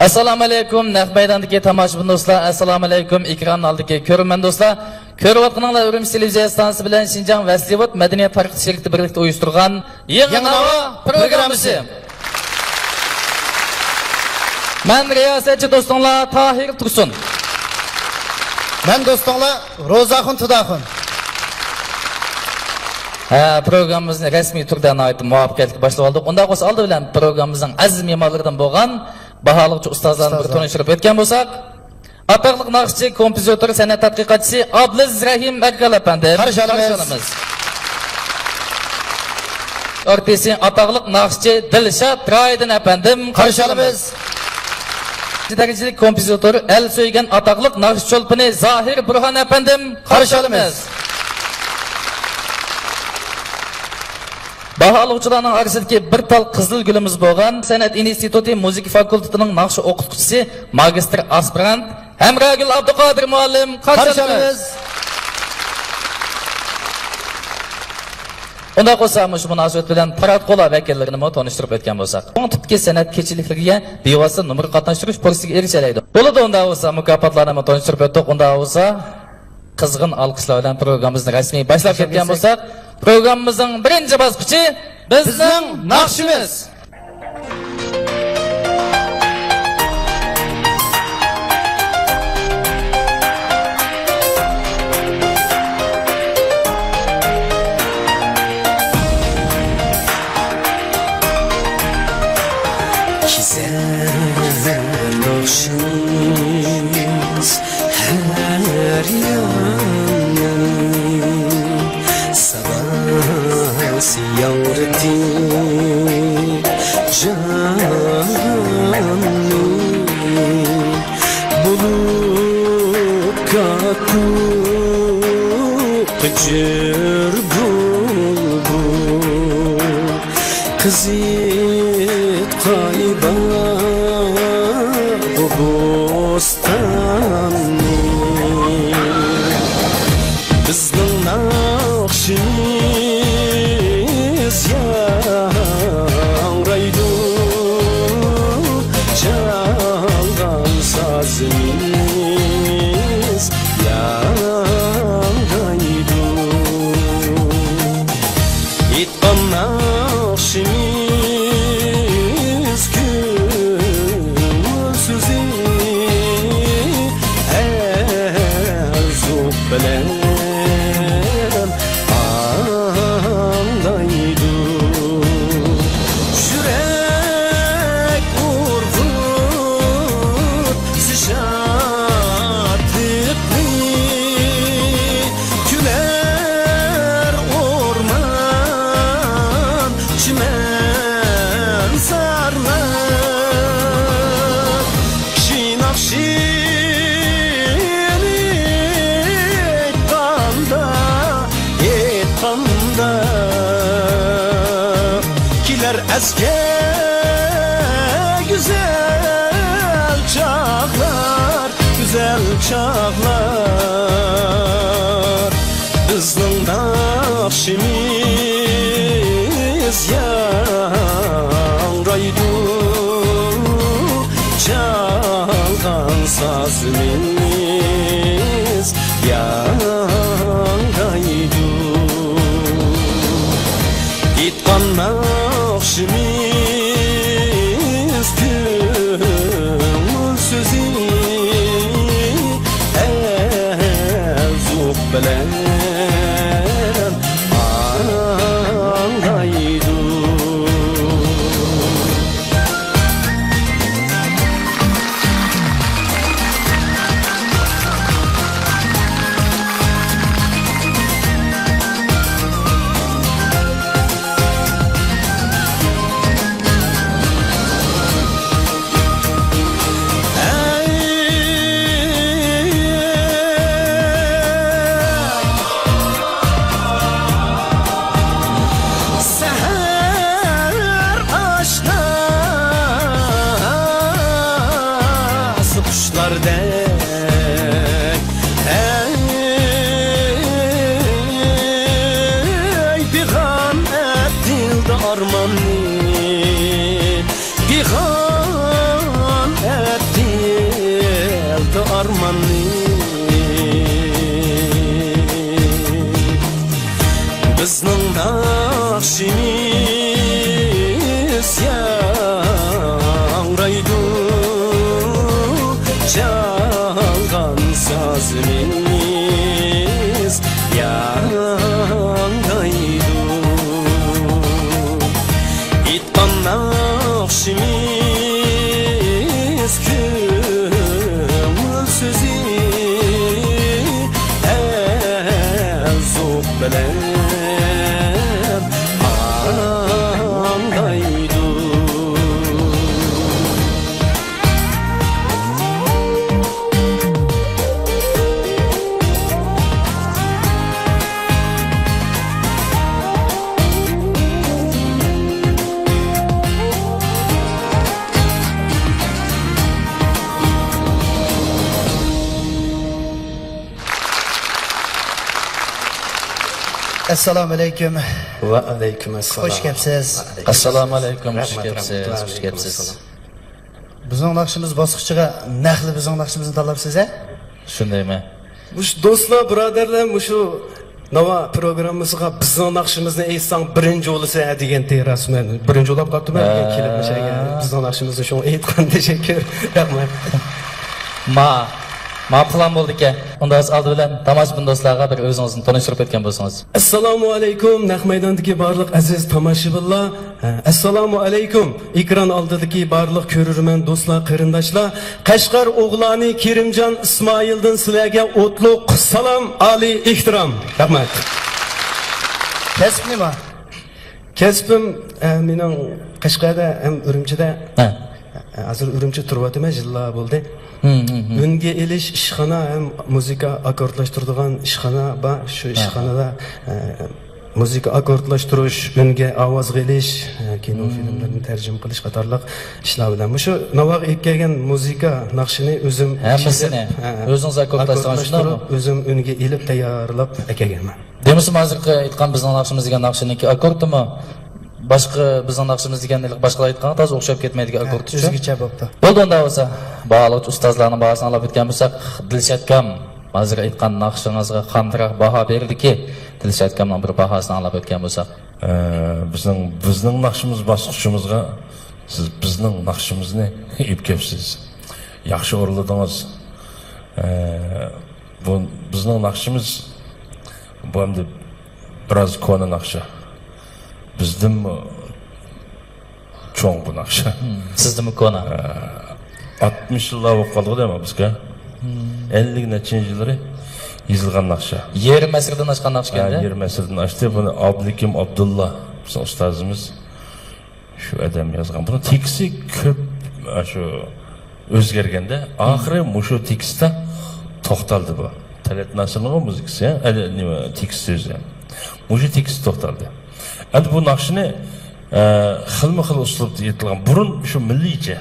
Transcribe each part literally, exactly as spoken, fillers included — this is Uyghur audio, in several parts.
ئەسسالامۇ ئەلەيكۇم، نەق مەيداندىكى تاماشىبىن دوستلار، ئەسسالامۇ ئەلەيكۇم، ئېكران ئالدىكى كۆرۈرمەن دوستلار. كۆرۈۋاتقىنىڭلار ئۈرۈمچى تېلېۋىزىيە ئىستانسىسى بىلەن شىنجاڭ ۋەسلىۋۇد مەدەنىيەت تارقىتىش شىركىتى بىرلىكتە ئۇيۇشتۇرغان يېڭى يېڭى ناۋا ناۋا پروگراممىسى. پروگراممىسى. مەن رىياسەتچى دوستۇڭلار تاھىر تۇرسۇن. مەن دوستۇڭلار روزاخۇن تۇداخۇن. ھە، پروگراممىمىزنى رەسمىي تۈردە ناھايىتى مۇۋەپپەقىيەتلىك باشلىۋالدۇق. ئۇنداق بولسا ئالدى بىلەن پروگراممىمىزنىڭ ئەزىز مېھمانلىرىدىن بولغان باھالىقچى ئۇستازلارنى بىر ئۇستازلار. تونۇشتۇرۇپ ئۆتكەن بولساق، ئاتاقلىق ناخشىچى، كومپوزىتور، سەنئەت تەتقىقاتچىسى ئابلىز رەھىم ئەركەل ئەپەندىم. قارشى ئالىمىز. قارشى ئالىمىز. ئارتىسى، ئاتاقلىق ناخشىچى دىلشات رايدىن ئەپەندىم. قارشى ئالىمىز. دەرىجىلىك كومپوزىتور، ئەل سۆيگەن ئاتاقلىق ناخشا چولپىنى زاھىر بۇرھان ئەپەندىم. قارشى ئالىمىز. باھالىغۇچىلارنىڭ ئارىسىدىكى بىر تال قىزىل گۈلىمىز بولغان سەنئەت ئىنستىتۇتى مۇزىكا فاكۇلتېتىنىڭ ناخشا ئوقۇتقۇچىسى، ماگىستىر ئاسپىرانت ھەمراگۈل ئابدۇقادىر مۇئەللىم، قارشى قارشى ئالىمىز. ئالىمىز. ئۇنداق بولسا، مۇشۇ مۇناسىۋەت بىلەن پارات قولا ۋەكىللىرىنىمۇ تونۇشتۇرۇپ ئۆتكەن بولساق، چوڭ تىپتىكى سەنئەت كېچىلىكلىرىگە بىۋاسىتە نومۇر قاتناشتۇرۇش پۇرسىتىگە ئېرىشەلەيدۇ. بولىدۇ، ئۇنداق بولسا، مۇكاپاتلارنىمۇ تونۇشتۇرۇپ ئۆتتۇق. ئۇنداق بولسا، قىزغىن ئالقىشلار بىلەن پروگراممىمىزنى رەسمىي باشلاپ كەتكەن بولساق، پروگراممىمىزنىڭ بىرىنچى باسقۇچى بىزنىڭ ناخشىمىز. كېزەر ناخشىمىز ھەر ياننى، ساداسى ياڭرىتىپ جاننى. بولۇپ كاككۇك جۆر بۇلبۇل، قىزىتقاي باغۇ بوستاننى. بىزنىڭ ناخشىمىز ياڭرايدۇ، چالغان سازىمىز ياڭرايدۇ. ئېيتقان ناخشىمىز كۆڭۈل سۆزى، ئەزۇق بىلەن ئاڭلايدۇ. يۈرەك ئۇرغۇت شادلىقنى، كۈلەر ئورمان، چىمەن زارلار. كىشى ناخشىنى ئېيتقاندا، ئېيتقاندا، كېلەر ئەسكە گۈزەل چاغلار، گۈزەل چاغلار. بىزنىڭ ناخشىمىز ياڭرايدۇ، چالغان سازىمىز ياڭرايدۇ. ئېيتقان ناخشىمىز كۆڭۈل سۆزى، ئەزۇق بىلەن ئاڭلايدۇ. بىزنىڭ ناخشىمىز ياڭرايدۇ، چالغان سازىمىز ياڭرايدۇ. ئېيتقان ناخشىمىز كۆڭۈل سۆزى، ئەزۇق بىلەن ئاڭلايدۇ. ئەسسالامۇ ئەلەيكۇم. ۋەئەلەيكۇم ئەسسالام. خوش كەپسىز. ئەسسالامۇ ئەلەيكۇم. رەھمەت، خوش رەھمەت. كەپسىز. رەھمەت. خوش كەپسىز. بىزنىڭ ناخشىمىز باسقۇچىغا نەقلى بىزنىڭ ناخشىمىزنى تاللاپسىز، ھە؟ شۇندايمۇ؟ مۇشۇ دوستلار، بۇرادەرلەر، مۇشۇ ناۋا پروگراممىسىغا بىزنىڭ ناخشىمىزنى ئېيتساڭ بىرىنچى بولىسەن، ھە، دېگەنتى راستمۇ؟ بىرىنچى بولاپ قاپتىمەن، ھە. كېلىپ مۇشۇ يەرگە بىزنىڭ ناخشىمىزنى شۇڭا ئېيتقان تەشەككۈر. رەھمەت. ما، ما پىلان بولدىكەن. ئۇندا ئالدى بىلەن تاماشىبىن دوستلارغا بىر ئۆزىڭىزنى تونۇشتۇرۇپ ئۆتكەن بولسىڭىز. ئەسسالامۇ ئەلەيكۇم، نەق مەيداندىكى بارلىق ئەزىز تاماشىبىنلار. ئەسسالامۇ ئەلەيكۇم، ئېكران ئالدىدىكى بارلىق كۆرۈرمەن دوستلار، قېرىنداشلار. قەشقەر ئوغلانى كېرىمجان ئىسمائىلدىن سىلەرگە ئوتلۇق سالام، ئالىي ئېھتىرام. رەھمەت. كەسىپ نېمە؟ كەسپىم، ئە، مېنىڭ قەشقەردە ھەم ئۈرۈمچىدە. ھە. ئە، ھازىر ئۈرۈمچىدە تۇرۇۋاتىمەن، يىللار بولدى. ھىم، ھىم، ھىم. ئۈنگە ئېلىش ئىشخانا ھەم مۇزىكا ئاككوردلاشتۇرىدىغان ئىشخانا بار. شۇ ھە. ئىشخانىدا، ئە، مۇزىكا ئاككوردلاشتۇرۇش، ئۈنگە ئاۋازغا ئېلىش، ئە، كىنو مم. فىلىملىرىنى تەرجىمە قىلىش قاتارلىق ئىشلار بىلەن. مۇشۇ ناۋاغا ئېلىپ كەلگەن مۇزىكا ناخشىنى ئۆزۈم ھەممىسىنى ئىشلەپ، ئە، ئۆزىڭىز ئاككوردلاشتۇرغان، ئاككوردلاشتۇرۇپ، شۇنداقمۇ؟ ئۆزۈم ئۈنگە ئېلىپ تەييارلاپ ئەكەلگەنمەن. دېمىسىمۇ ھازىرقى ئېيتقان بىزنىڭ ناخشىمىز دېگەن ناخشىنىڭكى ئاككوردىمۇ؟ باشقا بىزنىڭ ناخشىمىز دېگەن ھېلىقى باشقىلار ئېيتقانغا تازا ئوخشاپ كەتمەيدىكەن، ھە، ئاككورد ئۈچۈن. ئۆزگىچە بوپتۇ. بولدى، ئۇنداق بولسا باھالىغۇچى ئۇستازلارنىڭ باھاسىنى ئاڭلاپ ئۆتكەن بولساق، دىلشاتكام، ھازىر ئېيتقان ناخشىڭىزغا قانداقراق باھا بېرىدىكى؟ دىلشاتكامنىڭ بىر باھاسىنى ئاڭلاپ ئۆتكەن بولساق. ئە، بىزنىڭ، بىزنىڭ ناخشىمىز باسقۇچىمىزغا سىز بىزنىڭ ناخشىمىزنى ئېلىپ كەپسىز. ياخشى ئورۇنلىدىڭىز. ئە، بۇ بىزنىڭ ناخشىمىز، بۇ ئەمدى بىراز كونا ناخشا. بىزدىنمۇ چوڭ بۇ ناخشا. ھىم، سىزدىنمۇ كونا. ئە، ئاتمىش يىللار بولۇپ قالدىغۇ دەيمەن بىزگە. ھىم. ئەللىك نەچچىنچى يىللىرى يېزىلغان ناخشا. يېرىم ئەسىردىن ئاشقان ناخشا ھە، ئىكەن-دە. يېرىم ئەسىردىن ئاشتى. بۇنى ئابلىكىم ئابدۇللا، بىزنىڭ ئۇستازىمىز، شۇ ئادەم يازغان. بۇنىڭ تېكىستى كۆپ، ئاشۇ ئۆزگەرگەندە، ئاخىرى مۇشۇ تېكىستتا توختالدى بۇ. تەلەت ناسىرنىڭ مۇزىكىسى، ئە، نېمە، تېكىستى ئۆزى. مۇشۇ تېكىستتا توختالدى. ئەمدى بۇ ناخشىنى، ئە، خىلمۇ خىل ئۇسلۇبتا ئېيتىلغان. بۇرۇن شۇ مىللىيچە،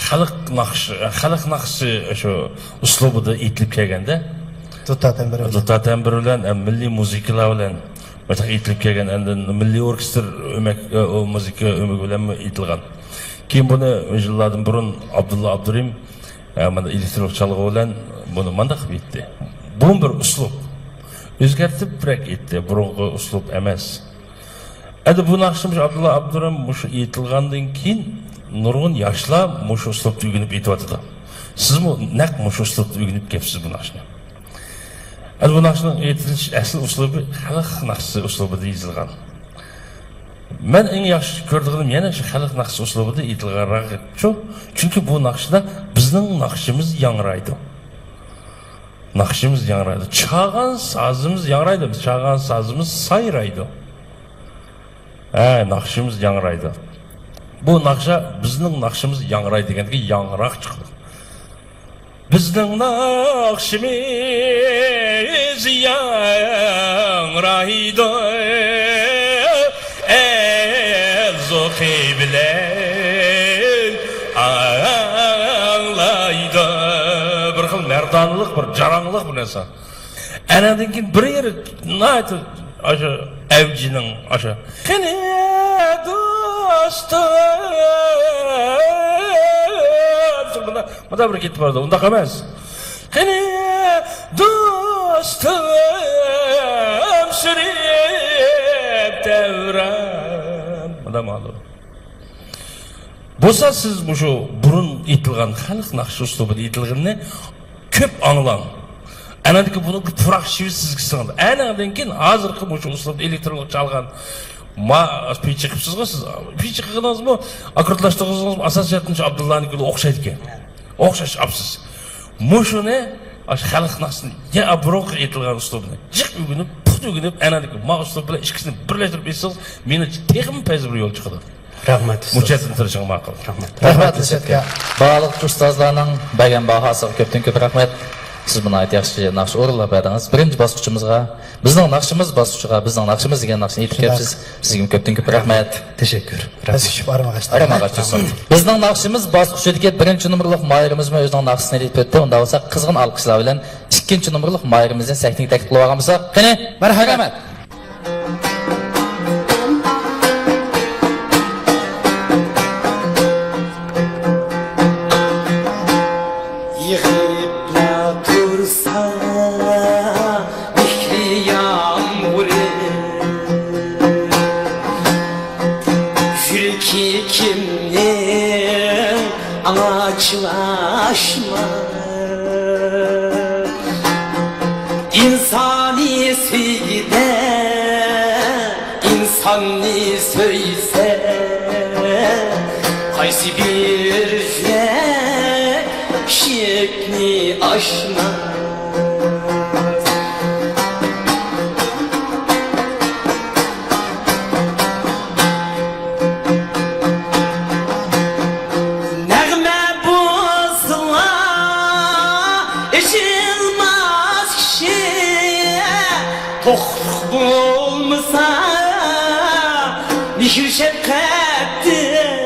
خەلق ناخشا، خەلق ناخشىسى شۇ ئۇسلۇبىدا ئېيتىلىپ كەلگەندە، دۇتار تەمبۇر بىلەن. دۇتار تەمبۇر بىلەن، ئە، مىللىي مۇزىكىلار بىلەن مۇشۇنداق ئېيتىلىپ كەلگەن، ئاندىن مىللىي ئوركېستىر ئۆمەك، ئە، ئۇ مۇزىكا ئۆمىكى بىلەنمۇ ئېيتىلغان. كېيىن بۇنى يىللاردىن بۇرۇن ئابدۇللا ئابدۇرېھىم، ئە، مانا ئېلېكترون چالغۇ بىلەن بۇنى مانداق قىلىپ ئېيتتى. بۇمۇ بىر ئۇسلۇب. ئۆزگەرتىپرەك ئېيتتى، بۇرۇنقى ئۇسلۇب ئەمەس. ئەمدى بۇ ناخشا مۇشۇ ئابدۇللا ئابدۇرېھىم مۇشۇ ئېيتىلغاندىن كېيىن نۇرغۇن ياشلار مۇشۇ ئۇسلۇبتا ئۆگىنىپ ئېيتىۋاتىدۇ. سىزمۇ نەق مۇشۇ ئۇسلۇبتا ئۆگىنىپ كەپسىز بۇ ناخشىنى. ئەمدى بۇ ناخشىنىڭ ئېيتىلىش ئەسلى ئۇسلۇبى خەلق ناخشىسى ئۇسلۇبىدا يېزىلغان. مەن ئەڭ ياخشى كۆرىدىغىنىم يەنە شۇ خەلق ناخشىسى ئۇسلۇبىدا ئېيتىلغانراق گەپچۇ. چۈنكى بۇ ناخشىدا بىزنىڭ ناخشىمىز ياڭرايدۇ. ناخشىمىز ياڭرايدۇ. چالغان سازىمىز ياڭرايدۇ. چالغان سازىمىز سايرايدۇ. ھە، ناخشىمىز ياڭرايدۇ. بۇ ناخشا بىزنىڭ ناخشىمىز ياڭرايدۇ دېگەندىكىن ياڭراق چىقىدۇ. بىزنىڭ ناخشىمىز ياڭرايدۇ، ئەل زوقى بىلەن ئاڭلايدۇ. بىر خىل مەردانىلىق، بىر جاراڭلىق بىر نەرسە. ئەنەدىن كېيىن بىر يېرى ناھايىتى ئاشۇ ئەۋجىنىڭ ئاشۇ، قېنى دوستۇم، مۇنداق، مۇنداق بىر كېتىپ بارىدۇ. ئۇنداق ئەمەس. قېنى دوستۇم، سۈرۈ مەلۇم. بولسا سىز مۇشۇ بۇرۇن ئېيتىلغان خەلق ناخشا ئۇسلۇبىدا ئېيتىلغىنىنى كۆپ ئاڭلاڭ. ئەنەدىكى بۇنىڭ پۇراق شېۋە سىزگە سىڭىدۇ. ئەنەدىن كېيىن ھازىرقى مۇشۇ ئۇسلۇبتا ئېلېكترونلۇق چالغان ما-، پىي چېقىپسىزغۇ سىز. پىي چېقىغىنىڭىزمۇ، ئاككوردلاشتۇرغىنىڭىزمۇ ئاساسىي جەھەتتىن شۇ ئابدۇللانىڭكىگە ئوخشايدىكەن. ئوخشاش ئاپسىز. مۇشۇنى، ئاشۇ خەلق ناخشىسىنى، يا بۇرۇنقى ئېيتىلغان ئۇسلۇبنى جىق ئۆگىنىپ، پۇختا ئۆگىنىپ، ئەنەدىكى ما ئۇسلۇب بىلەن ئىككىسىنى بىرلەشتۈرۈپ ئېيتسىڭىز، مېنىڭچە تېخىمۇ پەيزى بىر يول چىقىدۇ. رەھمەت، ئۇستاز. مۇشۇ جەھەتتىن تىرىشىڭ ماقۇل. رەھمەت. رەھمەت، لەشەتكە. بارلىق ئۇستازلارنىڭ بەرگەن باھاسىغا كۆپتىن كۆپ رەھمەت. سىز بۇ ناھايىتى ياخشى ناخشا ئورۇنلاپ بەردىڭىز. بىرىنچى باسقۇچىمىزغا، بىزنىڭ ناخشىمىز باسقۇچىغا، بىزنىڭ ناخشىمىز دېگەن ناخشىنى ئېيتىپ كەپسىز. سىزگىمۇ كۆپتىن كۆپ رەھمەت. تەشەككۈر. پەس چۈشۈپ ئارام ئاغاچ. ئارام ئاغاچ تۇرسۇن. بىزنىڭ ناخشىمىز باسقۇچىدىكى بىرىنچى نومۇرلۇق ماھىرىمىزمۇ ئۆزىنىڭ ناخشىسىنى ئېيتىپ ئۆتتى. ئۇنداق بولسا قىزغىن ئالقىشلار بىلەن ئىككىنچى نومۇرلۇق ماھىرىمىزنى سەھنىگە تەكلىپ قىلىپ ئالغان بولساق. قېنى، مەرھەمەت. يىغىپلا تۇرسا مېھرى يامغۇرى، يۈرىكى كىمنىڭ ئاڭا چىلاشماس. ئىنسانى سۆيگۈدە، ئىنساننى سۆيسە، قايسى بىر يۈرەك ئىشىكنى ئاچماس؟ نەغمە بولسىلا ئېچىلماس كىشى، توقلۇق بولمىسا مېھىر شەپقەتتىن.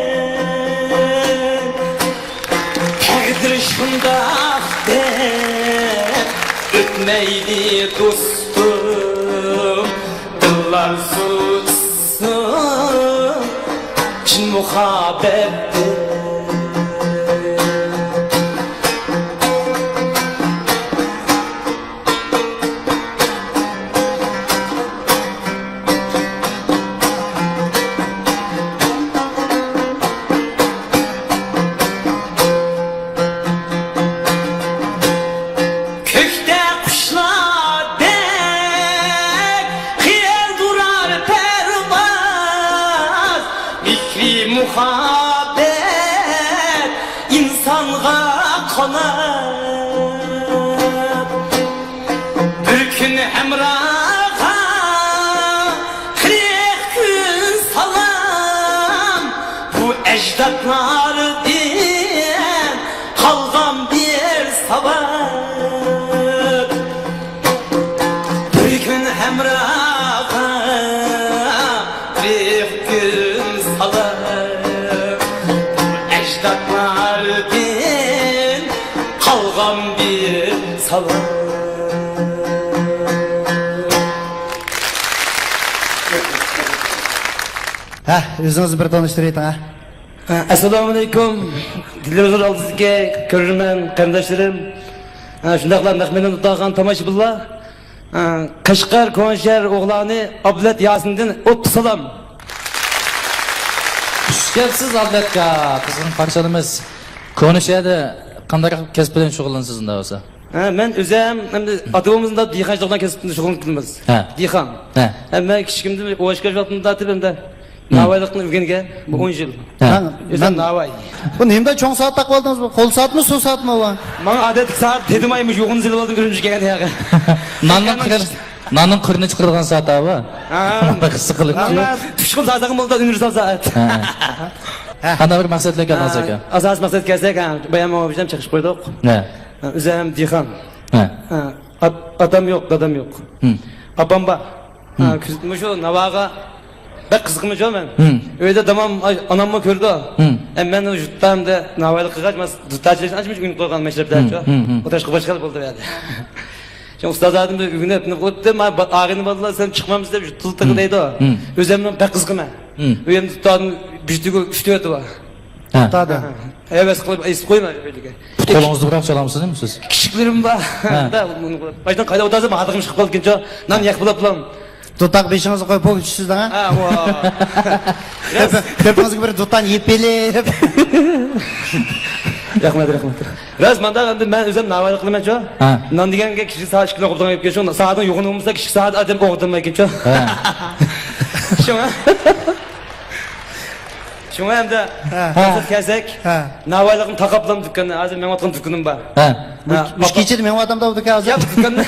تەقدىر شۇنداق دەپ ئۆتمەيدۇ دوستۇم، دىللار سۇسسۇن چىن مۇھەببەتتىن. كۆكتە قۇشلاردەك قىيالدۇرار پەرۋاز، مېھرى مۇھەببەت ئىنسانغا قانات. بىر كۈن ھەمراغا قىرىق كۈن سالام، بۇ ئەجدادلاردىن قالغان بىر ساۋات. بىر كۈن ھەمراغا قىرىق كۈن سالام، بۇ ئەجدادلاردىن قالغان بىر ساۋات. ھە، ئۆزىڭىزنى بىر تونۇشتۇرۇۋېتىڭ، ھە. ئەسسالامۇئەلەيكۇم، تېلېۋىزور ئالدىدىكى كۆرۈرمەن قېرىنداشلىرىم، شۇنداقلا نەق مەيداندا ئولتۇرغان تاماشىبىنلار. قەشقەر كونا شەھەر ئوغلانى ئابلەت ياسىندىن ئوتتۇز سالام. خۇش كەپسىز ئابلەتكا، قىزغىن قارشى ئالىمىز. كونا شەھەردە قانداق كەسىپ بىلەن شۇغۇللىنىسىز ئۇنداق بولسا؟ ھە، مەن ئۆزۈم ئەمدى ئاتا بوۋامنىڭ دېھقانچىلىق بىلەن كەسىپ بىلەن شۇغۇللىنىپ كېلىمىز. ھە. دېھقان. ھە. ھە، مەن كىچىكىمدىن ئوۋاشكاش ۋاقتىمدا تارتىپ ئەمدى ناۋايلىقنى ئۆگەنگەن بۇ ئون يىل. ھە. مەن، ئۆزۈم مەن ناۋاي. بۇ نېمىدە چوڭ سائەت تاقىپ ئالدىڭىز بۇ؟ قول سائەتمۇ، سۇ سائەتمۇ بۇ؟ ماڭا ئادەتتىكى سائەت تېتىماي مۇشۇ يۇقىنى سېلىپ ئالدىم ئۈرۈمچىگە كەلگەن يەرگە. ناننىڭ قىرىنى، ناننىڭ قىرىنى چىقىرىدىغان سائەت ھە بۇ؟ ھە. قىسقا قىلىپ. ئەمما پۇشقۇم سائەت ساقىم بولدى ئۇنىۋېرسال سائەت. ھە. قانداق بىر مەقسەت بىلەن كەلدىڭىز ئاكا؟ ئاساسىي مەقسەتكە كەلسەك، ھە، بايام بىلەن چېقىشىپ قويدۇق. ھە. ئۆزۈم دېھقان. ھە. ئات-، ئاتام يوق، دادام يوق. ھىم. ئاپام بار. ھىم. ھە، كۈز-، مۇشۇ ناۋاغا بەك قىزىقىمەن شۇ مەن. ھىم. ئۆيدە دادام، ئاي-، ئاناممۇ كۆرىدۇ. ھىم. ئە، مەن يۇرتتا ئەمدى ناۋايلىق قىلغاچ، مەن دۇتارچىلىشنى ئانچە مۇنچە ئۆگىنىپ قويغان مەشرەپتە ھىم، شۇ. ھىم، ھىم. ئولتۇرۇشقا باشقا بولدى بۇ يەردە. شۇ ئۇستازلاردىن بىر ئۆگىنىپ، ئۇنى ئۇتتۇم، ما-، با-، ئاغىنە بالىلار سەن چىقمامسىز دەپ، تۇل تېغىدا دەيدۇ. ھىم. ئۆزۈمنىڭ بەك قىزىقىمەن. ھىم. ئۆيۈمدە دۇتارنىڭ بىر تۈگى، ئۈچ تۆتى بار. ھە. ھەۋەس قىلىپ ئېسىپ قويماي ئۆيدىكى. پۇت قولىڭىزدا بىراق چالامسىز نېمە سىز؟ كىچىكلىرىم بار. ھە. باشتىن قايدا ئولتۇرسام، ھاردىقىم چىقىپ قالىدىكەنچۇ. نان يەپ بولۇپلا. دۇتاق بېشىڭىزغا قويۇپ چۈشىسىز دەڭ. ھە، ۋا. كۆپ-، كۆپىڭىزگە بىر دۇتان يېپىلىپ. رەھمەت، رەھمەت. راست، ماندا ئەمدى مەن ئۆزۈم ناۋايلىق قىلىمەنچۇ. ھە. نان دېگەنگە كىچىك سائەت ئىككىنى قوبۇلغان گەپكە، شۇ سائەتنىڭ يوغىنى بولمىسا، كىچىك سائەت ئادەم ئوغدىمايكەنچۇ. ھە. شۇڭا. شۇڭا ئەمدى ھە. ھازىر كەلسەك، ھە. ناۋايلىقنى تاقاپلام دۇكاننى. ھازىر مېڭىۋاتقان دۇكىنىم بار. ھە. ھە، مۇش-، مۇشۇ كېچىدە مېڭىۋاتامدا ئۇ دۇكان ھازىر؟ ياق، دۇكاندا.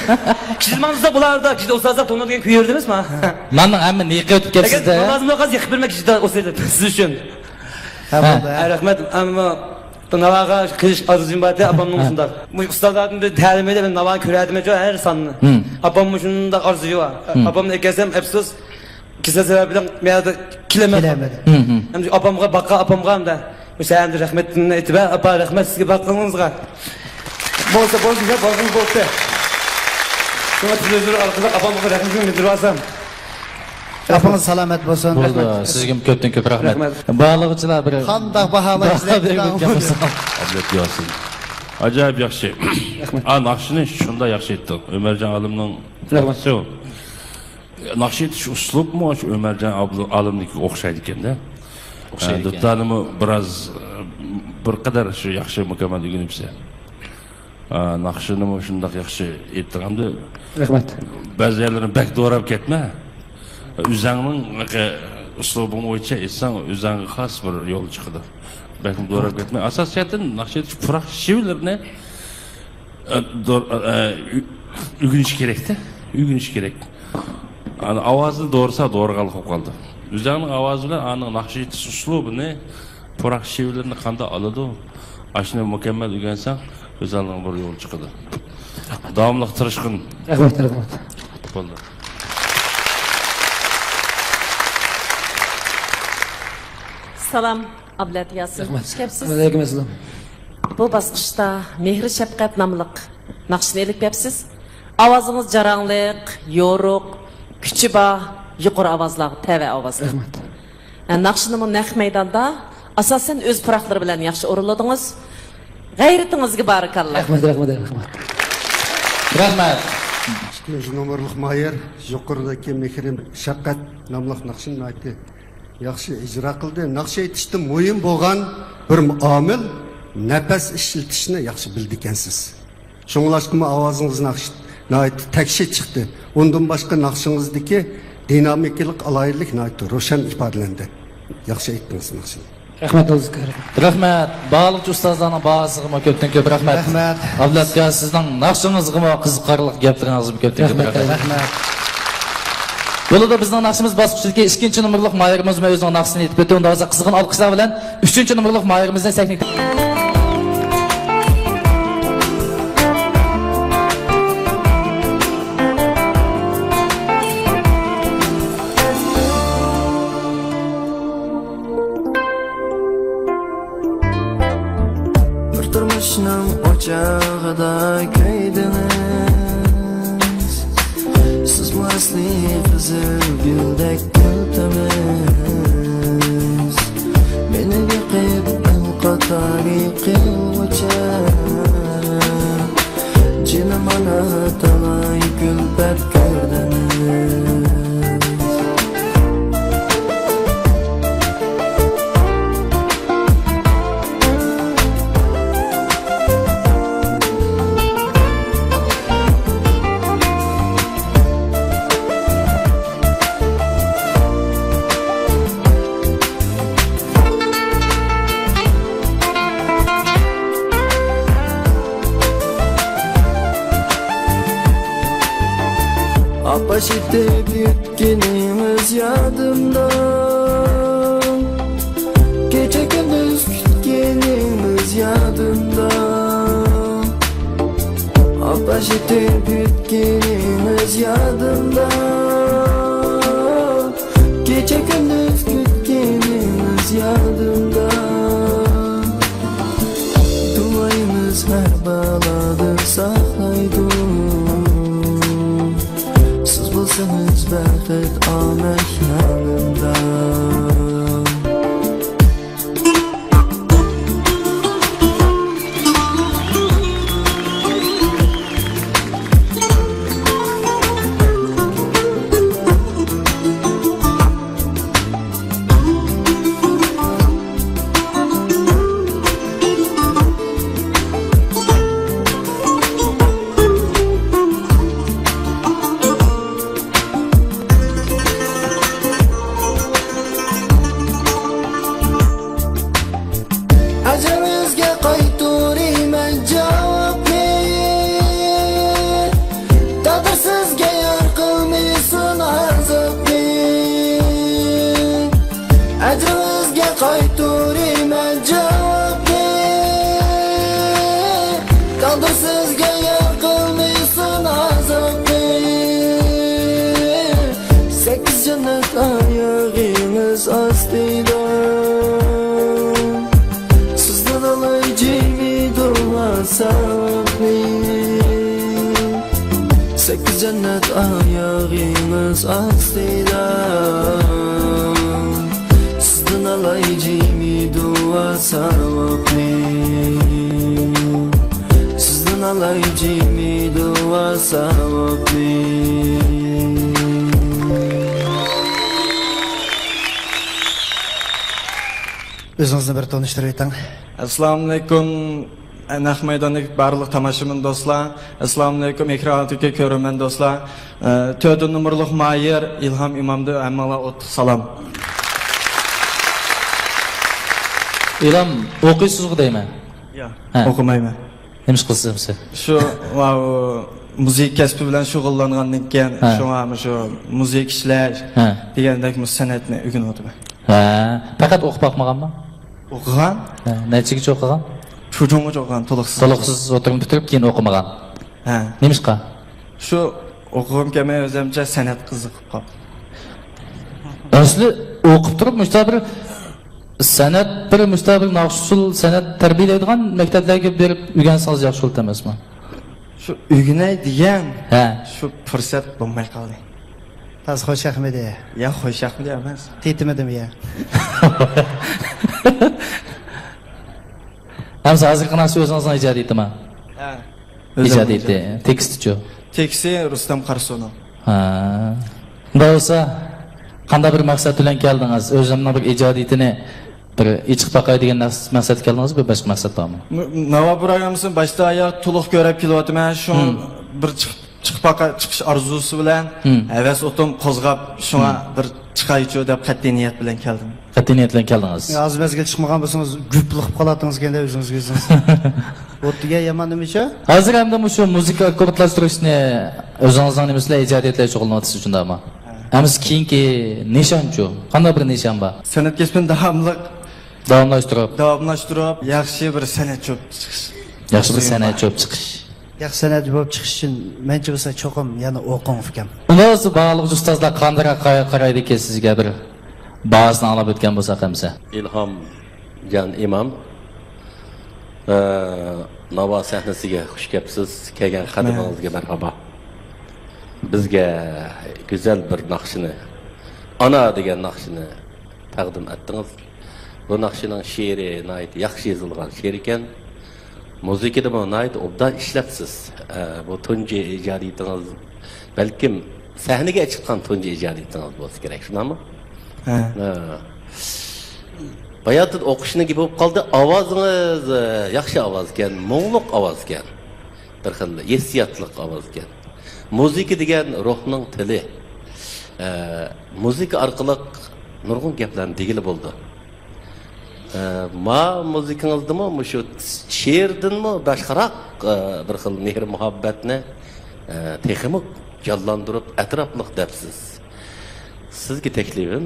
كېچىدە ماڭسا بولار، كېچىدە ئۇستازلار تونۇيدىغان كۆيۈر دېمەسمۇ؟ ھە. ناننىڭ ھەممە نېقى ئۆتۈپ كەپسىز-دە. نامازىمنى قىلسا يېقىپ بېرىمەن كېچىدە ئۇستازلار، سىز ئۈچۈن. ھە، ھە. بولدى، ھە. ھە، رەھمەت. ئەمما بۇ ناۋاغا قىلىش ئارزۇيۇم بار ئىدى، ئاپامنىڭ ھە. شۇنداق. بۇ ئۇستازلاردىن بىر تەلىمىدە بىر ناۋانى كۆرەتتىم، ھەر ساننى. ھىم. ئاپاممۇ شۇنداق ئارزۇيى بار. ھىم. ئاپامنى ئەكەلسەم، ئەپسۇس، كېسەل سەۋەبىدىن مەيەردە كېلەلمەپتۇ. كېلەلمىدى. ھىم، ھىم. ئەمدى ئاپامغا، باققان ئاپامغا ئەمدى مۇشۇ ئەمدى رەھمىتىمنى ئېيتىپ، ئاپا، رەھمەت سىزگە باققىنىڭىزغا. بولسا، بولسا، بولسا، بولدى. شۇڭا تېلېۋىزور ئارقىلىق ئاپامغا رەھمىتىمنى بىلدۈرۈپ ئالسام. ئاپىڭىز سالامەت بولسۇن. بولدى. رەھمەت. سىزگىمۇ كۆپتىن كۆپ رەھمەت. رەھمەت. باھالىغۇچىلار بىر قانداق باھالايسىز؟ باھا بېرىپ ئۆتكەن بولسا. ئابلەت ياسىن. ئاجايىپ ياخشى. رەھمەت. ئا، ناخشىنى شۇنداق ياخشى ئېيتتىڭ. ئۆمەرجان ئالىمنىڭ رەھمەت. شۇ. ناخشا ئېيتىش ئۇسلۇبىمۇ شۇ ئۆمەرجان ئابل-، ئالىمنىڭكىگە ئوخشايدىكەن-دە. ئوخشايدىكەن. ھە، دۇتانىمۇ بىراز، بىر قەدەر شۇ ياخشى مۇكەممەل ئۆگىنىپسەن. ھە، ناخشىنىمۇ شۇنداق ياخشى ئېيتتىڭ. ئەمدى رەھمەت. بەزى يەرلىرىنى بەك دوراپ كەتمە. ئۆزەڭنىڭ ئۇسلۇبۇڭ بويىچە ئېيتساڭ، ئۆزەڭگە خاس بىر يول چىقىدۇ. بەكمۇ دوراپ كەتمە. ئاساسىي جەھەتتىن ناخشا ئېيتىش پۇراق شېۋىلىرىنى ئە، دور-، ئە، ئۆ-، ئۆگىنىش كېرەكتە. ئۆگىنىش كېرەك. ئانا ئاۋازىنى دورىسا دورىغانلىق بولۇپ قالدى. ئۆزۈڭنىڭ ئاۋازى بىلەن ئانىڭ ناخشا ئېيتىش ئۇسلۇبىنى پۇراق شېۋىلىرىنى قانداق ئالىدۇ؟ ئاشۇنى مۇكەممەل ئۆگەنسەڭ، ئۆزۈڭنىڭ بىر يول چىقىدۇ. داۋاملىق تىرىشقىن. رەھمەت، رەھمەت. بولدى. سالام. ئابلەت ياسىن، رەھمەت. خۇش كەپسىز. ۋەئەلەيكۇم ئەسسالام. بۇ باسقۇچتا مېھرى شەپقەت ناملىق ناخشىنى ئېلىپ كەپسىز. ئاۋازىڭىز جاراڭلىق، يورۇق، كۈچى بار، يۇقىرى ئاۋازلارغا تەۋە ئاۋازلىق. رەھمەت. ھە، ناخشىنىمۇ نەق مەيداندا ئاساسەن ئۆز پۇراقلىرى بىلەن ياخشى ئورۇنلىدىڭىز. غەيرىتىڭىزگە بارىكاللا. رەھمەت، رەھمەت، رەھمەت. رەھمەت. ئىككىنچى نومۇرلۇق ماھىر، يۇقىرىدىكى مېھرى شەپقەت ناملىق ناخشىنى ناھايىتى ياخشى ئىجرا قىلدى. ناخشا ئېيتىشتا مۇھىم بولغان بىر ئامىل، نەپەس ئىشلىتىشنى ياخشى بىلىدىكەنسىز. شۇڭلاشقىمۇ ئاۋازىڭىز ناخشا ناھايىتى تەكشى چىقتى. ئۇندىن باشقا ناخشىڭىزدىكى دىنامىكىلىق، ئالاھىدىلىك ناھايىتى روشەن ئىپادىلەندى. ياخشى ئېيتتىڭىز ناخشىنى. رەھمەت، ئۇستاز. رەھمەت. باھالىغۇچى ئۇستازلارنىڭ باھاسىغىمۇ كۆپتىن كۆپ رەھمەت. رەھمەت. ئابلەت ياسىن، سىزنىڭ ناخشىڭىزغىمۇ، قىزىقارلىق گەپلىرىڭىزگىمۇ كۆپتىن كۆپ رەھمەت. رەھمەت. رەھمەت. بولىدۇ، بىزنىڭ ناخشىمىز باسقۇچىدىكى ئىككىنچى نومۇرلۇق ماھىرىمىزمۇ ئۆزىنىڭ ناخشىسىنى ئېيتىپ ئۆتتى. ئۇندا ھازىر قىزغىن ئالقىشلار بىلەن ئۈچىنچى نومۇرلۇق ماھىرىمىزنى سەھنىگە بىر تۇرمۇشنىڭ ئوچىقىدا كۆيدىڭىز. سىزمۇ ئەسلى قىزىل گۈلدەك يالتىمىز. مېنى بېقىپ ئەل قاتارى قىلغۇچە، جېنىم ئانا تالاي كۈلپەت كۆردىڭىز. ئاپاش ئېتىپ يۈتكىنىڭىز يادىمدا، كېچە كۈندۈز كۈتكىنىڭىز يادىمدا. ئاپاش ئېتىپ يۈتكىنىڭىز يادىمدا، كېچە كۈندۈز كۈتكىنىڭىز يادىمدا. دۇئايىمىز ھەر بالادىن ساقلايدۇ. سىز بولسىڭىز بەخت ئامەت يانىمدا. قايتۇرىمەن جاۋابنى، تەقدىر سىزگە يار قىلمىسۇن ئازابنى. سەككىز جەننەت ئايىغىڭىز ئاستىدا، سىزدىن ئالاي جىمى دۇئا ساۋابنى. سەككىز جەننەت ئايىغىڭىز ئاستىدا، سىزدىن ئالاي جىمى دۇئا ساۋابنى. سىزدىن ئالاي جىمى دۇئا ساۋابنى. ئۆزىڭىزنى بىر تونۇشتۇرۇۋېتىڭ. ئەسسالامۇئەلەيكۇم. نەق مەيداندىكى بارلىق تاماشىبىن دوستلار، ئەسسالامۇئەلەيكۇم. ئېكران ئالدىدىكى كۆرۈرمەن دوستلار، ئە، تۆت نومۇرلۇق ماھىر ئىلھام ئىمامدىن ھەممىڭلارغا ئوتلۇق سالام. ئىلھام، ئوقۇيسىزغۇ دەيمەن؟ ياق، ھە. ئوقۇمايمەن. نېمە ئىش قىلىسىز ئەمسە؟ شۇ، ماۋۇ، مۇزىكا كەسپى بىلەن شۇغۇللانغاندىن كېيىن، ھە. شۇڭا مۇشۇ مۇزىكا ئىشلەش ھە. دېگەندەك مۇشۇ سەنئەتنى ئۆگىنىۋاتىمەن. ھە، پەقەت ئوقۇپ باقمىغانمۇ؟ ئوقۇغان. ھە، نەچچىگىچە ئوقۇغان؟ شۇ چوڭغىچە ئوقۇغان، تولۇقسىز. تولۇقسىز ئوتتۇرىنى پۈتتۈرۈپ، كېيىن ئوقۇمىغان. ھە. نېمىشقا؟ شۇ ئوقۇغۇم كەلمەي، ئۆزۈمچە سەنئەتكە قىزىقىپ قاپتۇ. ئەسلى ئوقۇپ تۇرۇپ، مۇشۇنداق بىر سەنئەت، بىر مۇشۇنداق بىر ناخشا ئۇسسۇل سەنئەت تەربىيەلەيدىغان مەكتەپلەرگە بېرىپ ئۆگەنسىڭىز ياخشى بولاتتى ئەمەسمۇ؟ شۇ ئۆگىنەي دېگەن ھە. شۇ پۇرسەت بولماي قالدى. تازا خوش ياقمىدى؟ يا خوش ياقمىدى ئەمەس. تېتىمىدىمۇ يا؟ ئەمسە ھازىرقى ناخشا ئۆزىڭىزنىڭ ئىجادىيىتىما؟ ھە. ئۆزۈمنىڭ ئىجادىيىتى. ئىجادىيىتى. تېكىستىچۇ؟ تېكىستى رۇستەم قاراسۇنۇڭ. ھە. بولسا، قانداق بىر مەقسەت بىلەن كەلدىڭىز؟ ئۆزۈمنىڭ بىر ئىجادىيىتىنى بىر ئېچىپ باقاي دېگەن نەرس-، مەقسەتكە كەلدىڭىزمۇ؟ بىر باشقا مەقسەت بارمۇ؟ م-، ناۋا پروگراممىسىنى باشتىن ئاياغ تولۇق كۆرۈپ كېلىۋاتىمەن. شۇڭا ھىم. بىر چىقىپ، چىقىپ باقا-، چىقىش ئارزۇسى بىلەن ھىم. ھەۋەس ئوتۇم قوزغاپ، شۇڭا ھىم. بىر چىقايچۇ دەپ قەتئىي نىيەت بىلەن كەلدىم. قەتئىي نىيەت بىلەن كەلدىڭىز. يا، ھازىر مەزگىل چىقمىغان بولسىڭىز، گۈپلا قىلىپ قالاتتىڭىز ئىكەن-دە ئۆزىڭىزگە ئۆزىڭىز. ئوت دېگەن يامان نېمىشۇ؟ ھازىر ئەمدى مۇشۇ مۇزىكا ئاككوردلاشتۇرۇشنى ئۆزىڭىزنىڭ نېمىسى بىلەن، ئىجادىيەت بىلەن شۇغۇللىنىۋاتىسىز، شۇنداقمۇ؟ ھە. ئەمىسە كېيىنكى نىشانچۇ؟ قانداق بىر نىشان بار؟ سەنئەت كەسپىنى داۋاملىق داۋاملاشتۇرۇپ. داۋاملاشتۇرۇپ، ياخشى بىر سەنئەتچى بولۇپ چىقىش. ياخشى بىر سەنئەتچى بولۇپ چىقىش. ياخشى سەنئەتچى بولۇپ چىقىش ئۈچۈن مەنچە بولسا چوقۇم يەنە ئوقۇڭ، ئۇكام. ئۇندا بولسا بارلىق ئۇستازلار قانداقراق قارايدىكى سىزگە بىر باھاسىنى ئاڭلاپ ئۆتكەن بولساق ئەمسە. ئىلھامجان ئىمام، ئە، ناۋا سەھنىسىگە خۇش كەپسىز، كەلگەن قەدىمىڭىزگە مەرھابا. بىزگە گۈزەل بىر ناخشىنى، ئانا دېگەن ناخشىنى تەقدىم ئەتتىڭىز. بۇ ناخشىنىڭ شېئىرى ناھايىتى ياخشى يېزىلغان شېئىر ئىكەن. مۇزىكىدىمۇ ناھايىتى ئوبدان ئىشلەپسىز. ئە، بۇ تۇنجى ئىجادىيىتىڭىز، بەلكىم سەھنىگە چىققان تۇنجى ئىجادىيىتىڭىز بولسا كېرەك، شۇنداقمۇ؟ ھە. ھە. باياتىن ئوقۇشنىڭ گېپى بولۇپ قالدى. ئاۋازىڭىز، ئە، ياخشى ئاۋازكەن، مۇڭلۇق ئاۋازكەن. بىر خىل ھېسسىياتلىق ئاۋازكەن. مۇزىكا دېگەن روھنىڭ تىلى. ئە، مۇزىكا ئارقىلىق نۇرغۇن گەپلەرنى دېگىلى بولىدۇ. ئە، ما مۇزىكىڭىزدىمۇ مۇشۇ شېئىردىنمۇ باشقىراق، ئە، بىر خىل مېھىر-مۇھەببەتنى، ئە، تېخىمۇ جانلاندۇرۇپ، ئەتراپلىق دەپسىز. سىزگە تەكلىپىم،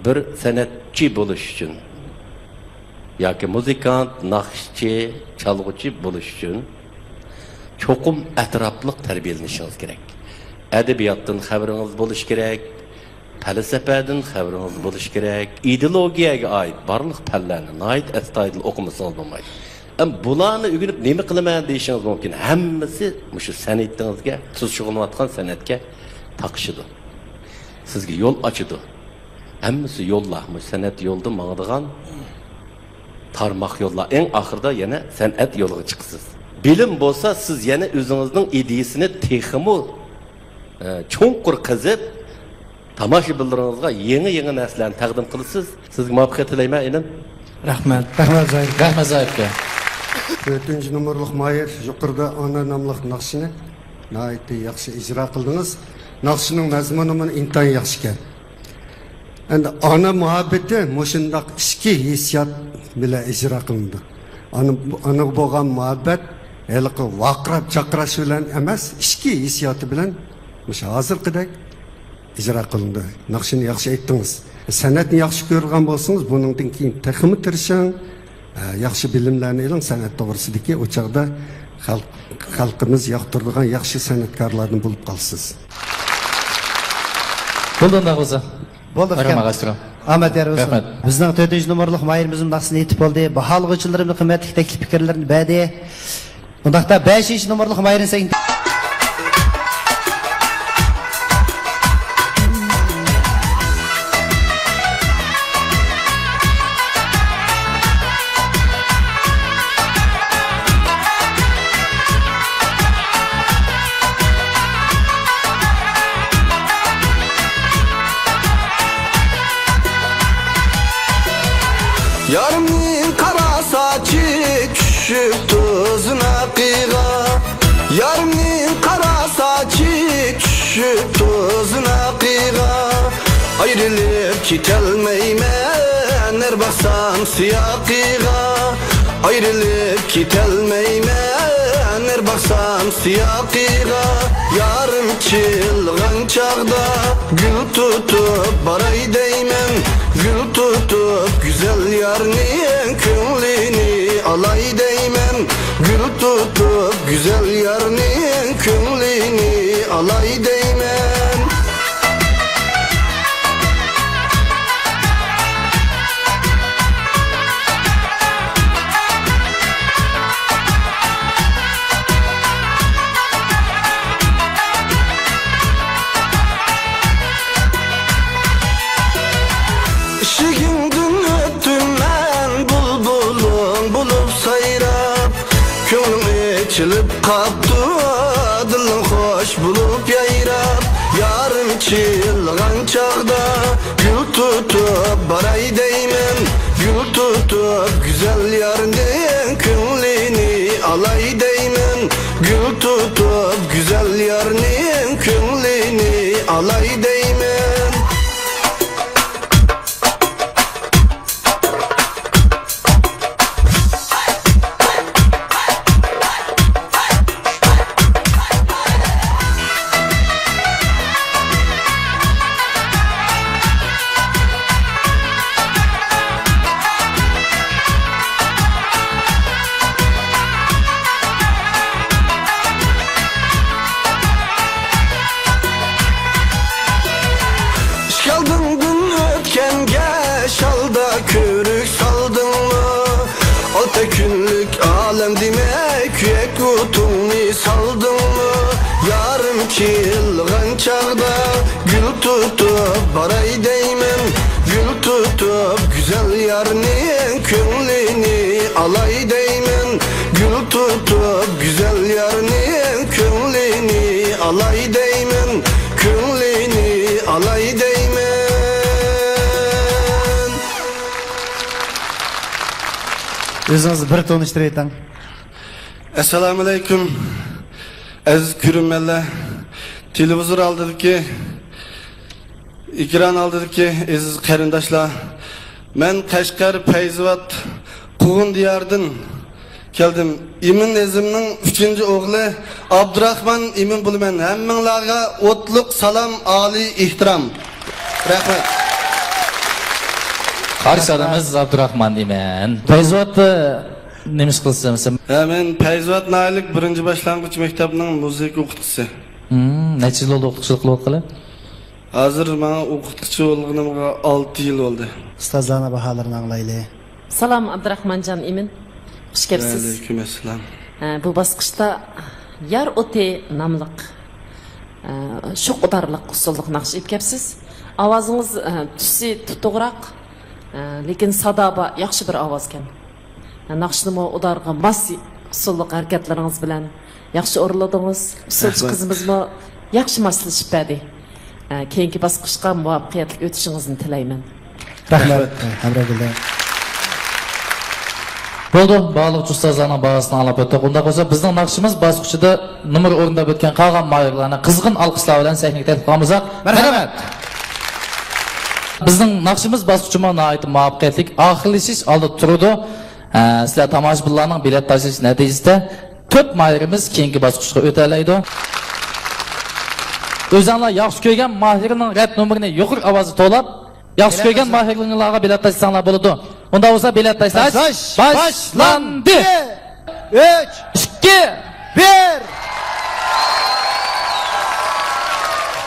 بىر سەنئەتچى بولۇش ئۈچۈن ياكى مۇزىكانت، ناخشىچى، چالغۇچى بولۇش ئۈچۈن چوقۇم ئەتراپلىق تەربىيەلىنىشىڭىز كېرەك. ئەدەبىياتتىن خەۋىرىڭىز بولۇشى كېرەك، پەلسەپەدىن خەۋىرىڭىز بولۇشى كېرەك، ئىدېئولوگىيەگە ئائىت بارلىق پەنلەرنى ناھايىتى ئەستايىدىل ئوقۇمىسىڭىز بولمايدۇ. ئەمما بۇلارنى ئۆگىنىپ نېمە قىلىمەن دېيىشىڭىز مۇمكىن. ھەممىسى مۇشۇ سەنئىتىڭىزگە، سىز شۇغۇللىنىۋاتقان سەنئەتكە تاقىشىدۇ. سىزگە يول ئاچىدۇ. ھەممىسى يوللار، مۇشۇ سەنئەت يولىدا ماڭىدىغان تارماق يوللار. ئەڭ ئاخىرىدا يەنە سەنئەت يولىغا چىقىسىز. بىلىم بولسا، سىز يەنە ئۆزىڭىزنىڭ ئىدىيىسىنى تېخىمۇ، ئە، چوڭقۇر قېزىپ، تاماشىبىنلىرىڭىزغا يېڭى-يېڭى نەرسىلەرنى تەقدىم قىلىسىز. سىزگە مۇۋەپپەقىيەت تىلەيمەن، ئىنىم. رەھمەت. رەھمەت، زاھىر. رەھمەت، زاھىر ئاكا. تۆتىنچى نومۇرلۇق ماھىر، يۇقىرىدا ئانا ناملىق ناخشىنى ناھايىتى ياخشى ئىجرا قىلدىڭىز. ناخشىنىڭ مەزمۇنىمۇ ئىنتايىن ياخشىكەن. ئەمدى ئانا مۇھەببىتى مۇشۇنداق ئىچكى ھېسسىيات بىلەن ئىجرا قىلىنىدۇ. ئانا، ئانىغا بولغان مۇھەببەت ھېلىقى ۋارقىراپ چاقىراش بىلەن ئەمەس، ئىچكى ھېسسىياتى بىلەن مۇشۇ ھازىرقىدەك ئىجرا قىلىنىدۇ. ناخشىنى ياخشى ئېيتتىڭىز. سەنئەتنى ياخشى كۆرىدىغان بولسىڭىز، بۇنىڭدىن كېيىن تېخىمۇ تىرىشىڭ، ئە، ياخشى بىلىملەرنى ئېلىڭ سەنئەت توغرىسىدىكى. ئۇ چاغدا خەلق، خەلقىمىز ياقتۇرىدىغان ياخشى سەنئەتكارلاردىن بولۇپ قالىسىز. بولدى ئۇنداق بولسا. بولدى، مەرھەمەت ئۇكام. مايسترو. ئامەت يار بولسۇن. رەھمەت. بىزنىڭ تۆتىنچى نومۇرلۇق ماھىرىمىزمۇ ناخشىسىنى ئېيتىپ بولدى. باھالىغۇچىلىرىمىز قىممەتلىك تەكلىپ پىكىرلىرىنى بەردى. ئۇنداقتا بەشىنچى نومۇرلۇق ماھىرىنى سەھنىگە يارىمنىڭ قارا ساچى چۈشۈپتۇ زىناقىغا. يارىمنىڭ قارا ساچى چۈشۈپتۇ زىناقىغا. ئايرىلىپ كېتەلمەيمەن، نەر باقسام سىياقىغا. ئايرىلىپ كېتەلمەيمەن، نەر باقسام سىياقىغا. يارىم چىلغان چاغدا گۈل تۇتۇپ باراي دەيمەن. گۈل تۇتۇپ گۈزەل يارنىڭ كۆڭلىنى ئالاي دەيمەن. گۈل تۇتۇپ گۈزەل يارنىڭ كۆڭلىنى ئالاي دەيمەن. ئىشىكىڭدىن ئۆتتۈم مەن بۇلبۇلۇڭ بولۇپ سايراپ. كۆڭلۈڭ ئېچىلىپ قاپتۇ، دىلىڭ خوش بولۇپ يايراپ. يارىم چىلغان چاغدا گۈل تۇتۇپ باراي دەيمەن. گۈل تۇتۇپ گۈزەل يارنىڭ كۆڭلىنى ئالاي دەيمەن. گۈل تۇتۇپ گۈزەل يارنىڭ كۆڭلىنى ئالاي دەيمەن. ئىشىكالدىڭدىن ئۆتكەنگە شالدا كۆۋرۈك سالدىڭمۇ؟ ئالتە كۈنلۈك ئالەم دېمەي، كۆيەك ئوتۇڭنى سالدىڭمۇ؟ يارىم كېلغان چاغدا گۈل تۇتۇپ باراي دەيمەن. گۈل تۇتۇپ گۈزەل يارنىڭ كۆڭلىنى ئالاي دەيمەن. گۈل تۇتۇپ گۈزەل يارنىڭ كۆڭلىنى ئالاي دەيمەن. كۆڭلىنى ئالاي دەيمەن. ئۆزىڭىزنى بىر تونۇشتۇرۇۋېتىڭ. ئەسسالامۇئەلەيكۇم، ئەزىز كۆرۈرمەنلەر، تېلېۋىزور ئالدىدىكى، ئېكران ئالدىدىكى ئەزىز قېرىنداشلار، مەن قەشقەر پەيزىۋات قوغۇن دىيارىدىن كەلدىم. ئىمىن ئېزىمنىڭ ئۈچىنچى ئوغلى ئابدۇراخمان ئىمىن بولىمەن. ھەممىڭلارغا ئوتلۇق سالام، ئالىي ئېھتىرام. رەھمەت. قارشى ئالىمىز ئابدۇراخمان ئىمىن. پەيزىۋاتتا نېمە ئىش قىلىسىز؟ ھە، مەن پەيزىۋات ناھىيەلىك بىرىنچى باشلانغۇچ مەكتەپنىڭ مۇزىكا ئوقۇتقۇچىسى. ھىم، نەچچە يىل بولدى ئوقۇتقۇچىلىق قىلىۋاتقىلى؟ ھازىر ماڭا ئوقۇتقۇچى بولغىنىمغا ئالتە يىل بولدى. ئۇستازلارنىڭ باھالىرىنى ئاڭلايلى. سالام ئابدۇراخمانجان ئىمىن، خۇش كەپسىز. ۋەئەلەيكۇم ئەسسالام. ھە، بۇ باسقۇچتا يار ئوتى ناملىق، ھە، شوخ ئۇدارلىق ئۇسسۇللۇق ناخشا ئېلىپ كەپسىز. ئاۋازىڭىز، ھە، تۈسى تۇتۇقراق، ھە، لېكىن سادا بار، ياخشى بىر ئاۋازكەن. ھە، ناخشىنىمۇ ئۇدارغا ماس ئۇسسۇللۇق ھەرىكەتلىرىڭىز بىلەن ياخشى ئورۇنلىدىڭىز. ئۇسسۇلچى قىزىمىزمۇ ياخشى ماسلىشىپ بەردى. ھە، كېيىنكى باسقۇچقا مۇۋەپپەقىيەتلىك ئۆتۈشىڭىزنى تىلەيمەن. رەھمەت. ھەمراھ بولدى. بولدى، باھالىغۇچى ئۇستازلارنىڭ باھاسىنى ئاڭلاپ ئۆتتۇق. ئۇنداق بولسا، بىزنىڭ ناخشىمىز باسقۇچىدا نومۇر ئورۇنداپ ئۆتكەن قالغان ماھىرلارنى قىزغىن ئالقىشلار بىلەن سەھنىگە تەكلىپ قىلىمىز. مەرھەمەت. بىزنىڭ ناخشىمىز باسقۇچىمۇ ناھايىتى مۇۋەپپەقىيەتلىك ئاخىرلىشىش ئالدىدا تۇرىدۇ. ئە، سىلەر تاماشىبىنلارنىڭ بېلەت تاشلىشى نەتىجىسىدە تۆت ماھىرىمىز كېيىنكى باسقۇچقا ئۆتەلەيدۇ. ئۆزۈڭلار ياخشى كۆرگەن ماھىرنىڭ رەت نومۇرىنى يۇقىرى ئاۋازدا توۋلاپ، ياخشى كۆرگەن ماھىرلىرىڭلارغا بېلەت تاشلىساڭلار بولىدۇ. ئۇنداق بولسا بېلەت تاشلاش باشلاندى. ئۈچ، ئىككى، بىر.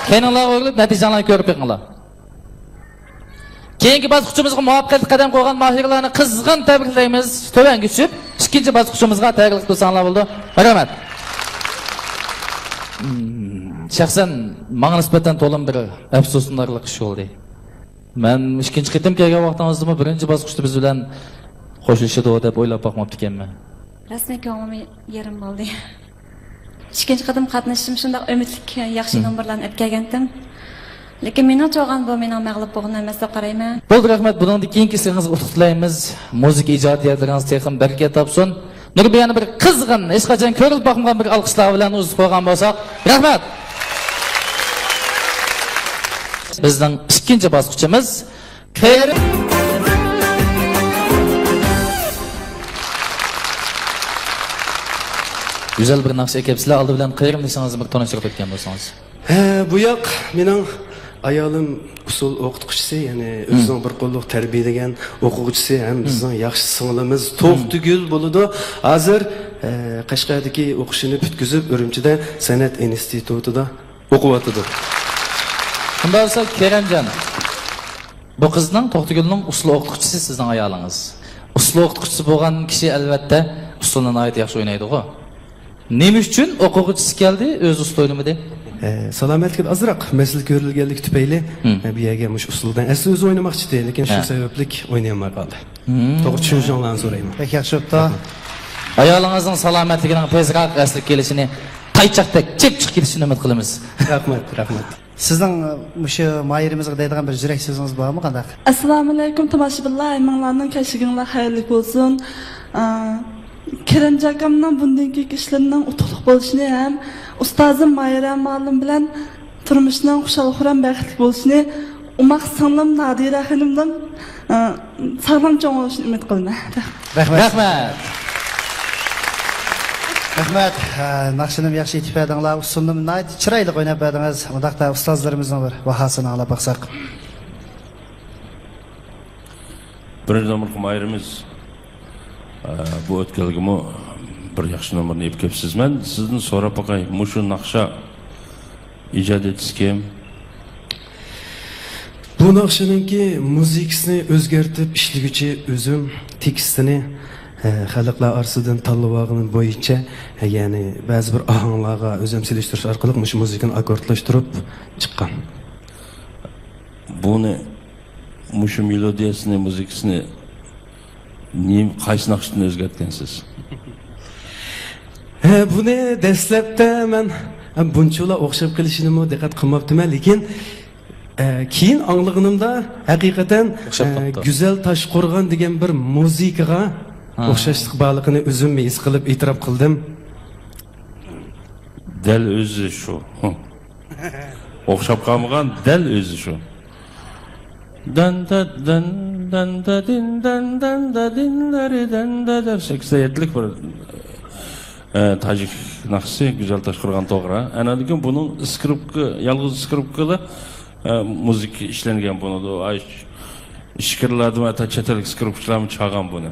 كەينىڭلارغا ئۆرۈلۈپ نەتىجەڭلارنى كۆرۈپ بېقىڭلار. كېيىنكى باسقۇچىمىزغا مۇۋەپپەقىيەتلىك قەدەم قويغان ماھىرلارنى قىزغىن تەبرىكلەيمىز. تۆۋەنگە چۈشۈپ، ئىككىنچى باسقۇچىمىزغا تەييارلىق تۇرساڭلار بولىدۇ. رەھمەت. شەخسەن ماڭا نىسبەتەن تولىمۇ بىر ئەپسۇسلىنارلىق ئىش بولدى. مەن ئىككىنچى قېتىم كەلگەن ۋاقتىڭىزدىمۇ بىرىنچى باسقۇچتا بىز بىلەن خوشلىشىدۇ دەپ ئويلاپ باقماپتىكەنمەن. راستىنى كۆڭلۈم يېرىم بولدى. ئىككىنچى قېتىم قاتنىشىشىم شۇنداق ئۈمىدلىك، ياخشى نومۇرلارنى ئەپ كەلگەنتىم. لېكىن مېنىڭچە بولغان بۇ مېنىڭ مەغلۇپ بولغىنىم ئەمەس دەپ قارايمەن. بولدى، رەھمەت. بۇنىڭدىن كېيىنكى ئىشلىرىڭىزغا ئۇتۇق تىلەيمىز. مۇزىكا ئىجادىيەتلىرىڭىز تېخىمۇ بەرىكەت تاپسۇن. نۇربىيەنى بىر قىزغىن، ھېچقاچان كۆرۈلۈپ باقمىغان بىر ئالقىشلار بىلەن ئۇزىتىپ قويغان بولساق، رەھمەت. بىزنىڭ ئىككىنچى باسقۇچىمىز قېرىم. گۈزەل بىر ناخشا ئەكەپسىلەر. ئالدى بىلەن قېرىندىشىڭىزنى بىر تونۇشتۇرۇپ ئۆتكەن بولسىڭىز. ھە، بۇ ياق مېنىڭ ئايالىم ئۇسسۇل ئوقۇتقۇچىسى، يەنى ئۆزىنىڭ بىر قوللۇق تەربىيەلىگەن ئوقۇغۇچىسى ھەم بىزنىڭ ياخشى سىڭلىمىز توختىگۈل بولىدۇ. ھازىر، ئە، قەشقەردىكى ئوقۇشىنى پۈتكۈزۈپ، ئۈرۈمچىدە سەنئەت ئىنستىتۇتىدا ئوقۇۋاتىدۇ. شۇنداق بولسا، كېرەمجان، بۇ قىزنىڭ، توختىگۈلنىڭ ئۇسسۇل ئوقۇتقۇچىسى سىزنىڭ ئايالىڭىز. ئۇسسۇل ئوقۇتقۇچىسى بولغان كىشى، ئەلۋەتتە، ئۇسسۇلنى ناھايىتى ياخشى ئوينايدىغۇ. نېمە ئۈچۈن ئوقۇغۇچىسى كەلدى، ئۆزى ئۇسسۇل ئوينىمىدى؟ ئە، سالامەتلىكىدە ئازراق مەسىلە كۆرۈلگەنلىكى تۈپەيلى، مم. ئە، بۇ يەرگە مۇشۇ ئۇسسۇلدىن ئەسلى ئۆزى ئوينىماقچى ئىدى، لېكىن شۇ ھە. سەۋەبلىك ئوينىيالماي قالدى. مم. توغرا چۈشىنىشىڭلارنى سورايمەن. بەك ياخشى بوپتۇ. ئايالىڭىزنىڭ سالامەتلىكىنىڭ تېزراق ئەسلىگە كېلىشىنى، تايچاقتەك چىپچىق كېلىشىنى ئۈمىد قىلىمىز. رەھمەت، رەھمەت. سىزنىڭ مۇشۇ ماھىرىمىزغا دەيدىغان بىر يۈرەك سۆزىڭىز بارمۇ، قانداق؟ ئەسسالامۇئەلەيكۇم، تاماشىبىنلار، ھەممىڭلارنىڭ كەچلىكىڭلار خەيرلىك بولسۇن. ئا، كېرەمجان ئاكامنىڭ بۇندىن كېيىنكى ئىشلىرىنىڭ ئۇتۇقلۇق بولۇشىنى ھەم ئۇستازىم ماھىرە مۇئەللىم بىلەن تۇرمۇشىنىڭ خۇشال-خۇرام، بەختلىك بولۇشىنى، ئوماق سىڭلىم نادىرە خېنىمنىڭ، ئا، ساغلام چوڭ بولۇشىنى ئۈمىد قىلىمەن. رەھمەت. رەھمەت. رەھمەت. ھە، ناخشىنىمۇ ياخشى ئېيتىپ بەردىڭلار، ئۇسسۇلنىمۇ ناھايىتى چىرايلىق ئويناپ بەردىڭىز. ئۇنداقتا ئۇستازلىرىمىزنىڭ بىر باھاسىنى ئاڭلاپ باقساق. بىرىنچى نومۇرلۇق ماھىرىمىز، ئە، بۇ ئۆتكەلگىمۇ بىر ياخشى نومۇرنى ئېلىپ كەپسىز. مەن سىزدىن سوراپ باقاي، مۇشۇ ناخشا ئىجادىيەتچىسى كىم؟ بۇ ناخشىنىڭكى مۇزىكىسىنى ئۆزگەرتىپ ئىشلىگۈچى ئۆزۈم، تېكىستىنى، ئە، خەلقلەر ئارىسىدىن تاللىۋالغىنىم بويىچە، يەنى بەزى بىر ئاھاڭلارغا ئۆزۈم سېلىشتۇرۇش ئارقىلىق مۇشۇ مۇزىكىنى ئاككوردلاشتۇرۇپ چىققان. بۇنى مۇشۇ مېلودىيەسىنى، مۇزىكىسىنى نېمە، قايسى ناخشىدىن ئۆزگەرتكەنسىز؟ ھە، بۇنى دەسلەپتە مەن بۇنچىۋالا ئوخشاپ قېلىشىنىمۇ دىققەت قىلماپتىمەن، لېكىن، ئە، كېيىن ئاڭلىغىنىمدا ھەقىقەتەن، ئوخشاپ ئە، قاپتۇ. گۈزەل تاشقورغان دېگەن بىر مۇزىكىغا ھا. ئوخشاشلىق بارلىقىنى ئۆزۈم ھېس قىلىپ ئېتىراپ قىلدىم. دەل ئۆزى شۇ. ئوخشاپ قالمىغان، دەل ئۆزى شۇ. دەن دە دەن، دەن دە دىن، دەن دەن دە دىن دەرى دەن دە دە. سەكسەن يەتتىلىك بىر، ئە، تاجىك ناخشىسى، گۈزەل تاشقورغان، توغرا. ئاندىن كېيىن بۇنىڭ سكرىپكا، يالغۇز سكرىپكىلا، ئە، مۇزىكا ئىشلەنگەن بۇنىڭدا. ئاي، ئىچكىرىلاردىمۇ ھەتتا چەت ئەللىك سكرىپكىچىلارمۇ چالغان بۇنى.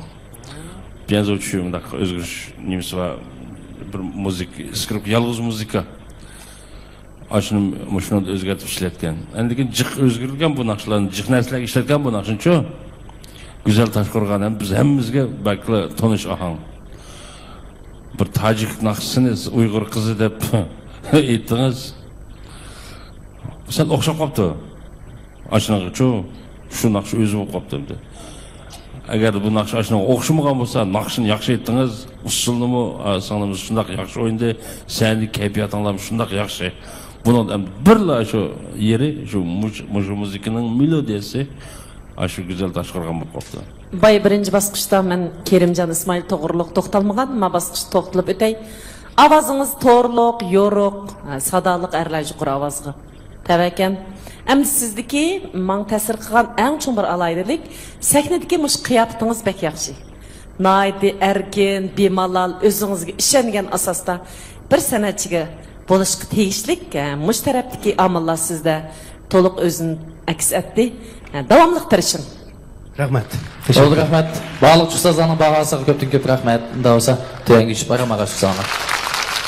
بيەنزۇ چۈشۈ مۇنداق ئۆزگىرىش نېمىسى بار. بىر مۇزىكا، سكرىپكا، يالغۇز مۇزىكا. ئاشۇنى مۇشۇنى ئۆزگەرتىپ ئىشلەتكەن. ئاندىن كېيىن جىق ئۆزگىرىلگەن بۇ ناخشىلارنى، جىق نەرسىلەرگە ئىشلەتكەن بۇ ناخشىنىچۇ. گۈزەل تاشقورغان ھەم بىز ھەممىمىزگە بەكلا تونۇش ئاھاڭ. بىر تاجىك ناخشىسىنى ئۇيغۇر قىزى دەپ ئېيتتىڭىز. سەل ئوخشاپ قاپتۇ. ئاشۇنىڭغىچۇ، شۇ ناخشا ئۆزى بولۇپ قاپتۇ ئەمدى. ئەگەر بۇ ناخشا ئاشۇنىڭغا ئوخشىمىغان بولسا، ناخشىنى ياخشى ئېيتتىڭىز، ئۇسسۇلنىمۇ، ئا، سىڭلىمىز شۇنداق ياخشى ئوينىدى، سەھنىدىكى كەيپىياتىڭلارمۇ شۇنداق ياخشى. بۇنىڭ ئەمدى بىرلا شۇ يېرى، شۇ مۇش-، مۇشۇ مۇزىكىنىڭ مېلودىيەسى، ئاشۇ گۈزەل تاشقورغان بولۇپ قاپتۇ. بايا بىرىنچى باسقۇچتا مەن كېرىمجان ئىسمائىل توغرۇلۇق توختالمىغان، ما باسقۇچتا توختىلىپ ئۆتەي. ئاۋازىڭىز تورلۇق، يورۇق، سادالىق، ئەرلەر يۇقىرى ئاۋازغا تەۋە ئىكەن. ئەمدى سىزدىكى ماڭا تەسىر قىلغان ئەڭ چوڭ بىر ئالاھىدىلىك، سەھنىدىكى مۇشۇ قىياپىتىڭىز بەك ياخشى. ناھايىتى ئەركىن، بىمالال، ئۆزىڭىزگە ئىشەنگەن ئاساستا بىر سەنئەتچىگە بولۇشقا تېگىشلىك، ھە، مۇشۇ تەرەپتىكى ئامىللار سىزدە تولۇق ئۆزىنى ئەكس ئەتتى. ھە، داۋاملىق تىرىشىڭ. رەھمەت. كۆپ رەھمەت. بارلىق ئۇستازلارنىڭ باھاسىغا كۆپتىن كۆپ رەھمەت. ئۇنداق بولسا، تۆۋەنگە چۈشۈپ بارىمىز ئۇستازلار.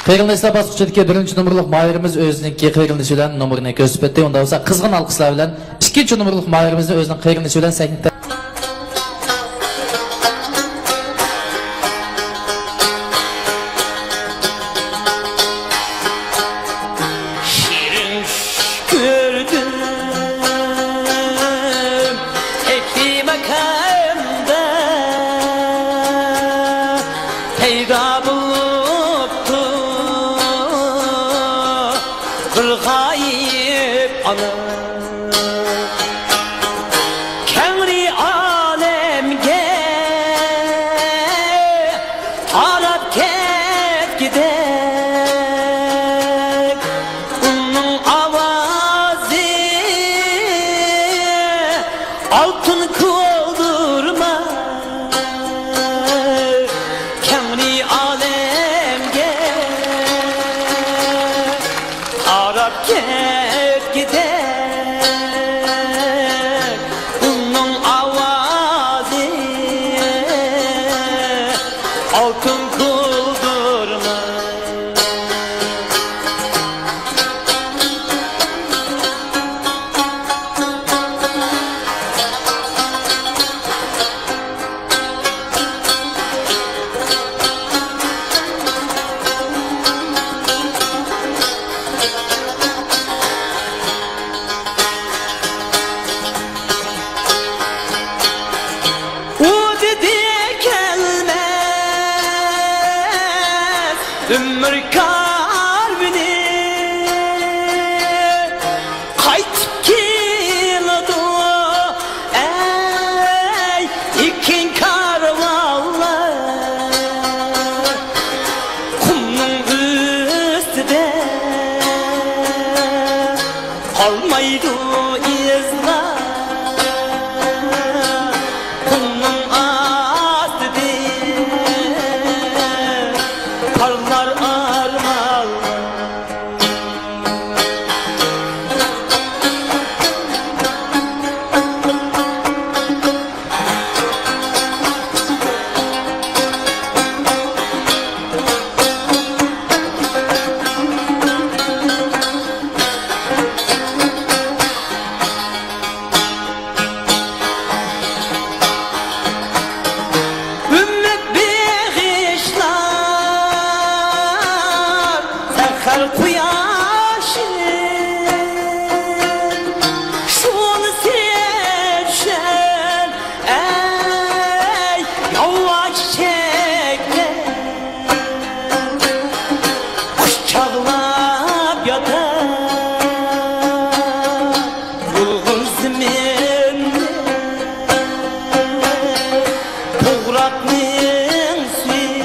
قېرىنداشلار باسقۇچىدىكى بىرىنچى نومۇرلۇق ماھىرىمىز ئۆزىنىڭكى قېرىندىشى بىلەن نومۇرىنى كۆرسىتىپ ئۆتتى. ئۇنداق بولسا، قىزغىن ئالقىشلار بىلەن ئىككىنچى نومۇرلۇق ماھىرىمىزنى ئۆزىنىڭ قېرىندىشى بىلەن سەھنىدە شېرىن چۈش كۆردۈم، تەكلىماكاندا پەيدا بولۇپتۇ بىر غايىب ئانا. كەڭرى ئالەمگە تاراپ كەتكۈدەك ئۇنىڭ ئاۋازى ئالتۇن كولدۇرما. كەڭرى ئالەمگە تاراپ كەتكۈدەك ئۇنىڭ ئاۋازى ئالتۇن كولدۇرما. ئۇ دېدى كەلمەس ئۆمۈر كارۋىنى، قايتىپ كېلىدۇ ئەي ئېكىن كارۋانلار. قۇمنىڭ ئۈستىدە قالمايدۇ ئىزلار، قۇمنىڭ ئاستىدىن پارلار ئارمانلار. ئۈمىد بېغىشلار سەھەر قۇياشى، شۇنى سېچىشىم ئەي ياۋا چېچەكلەر، قۇشچاقلاپ ياتار بۇلغۇن زېمىننى، توغراقنىڭ سۈيى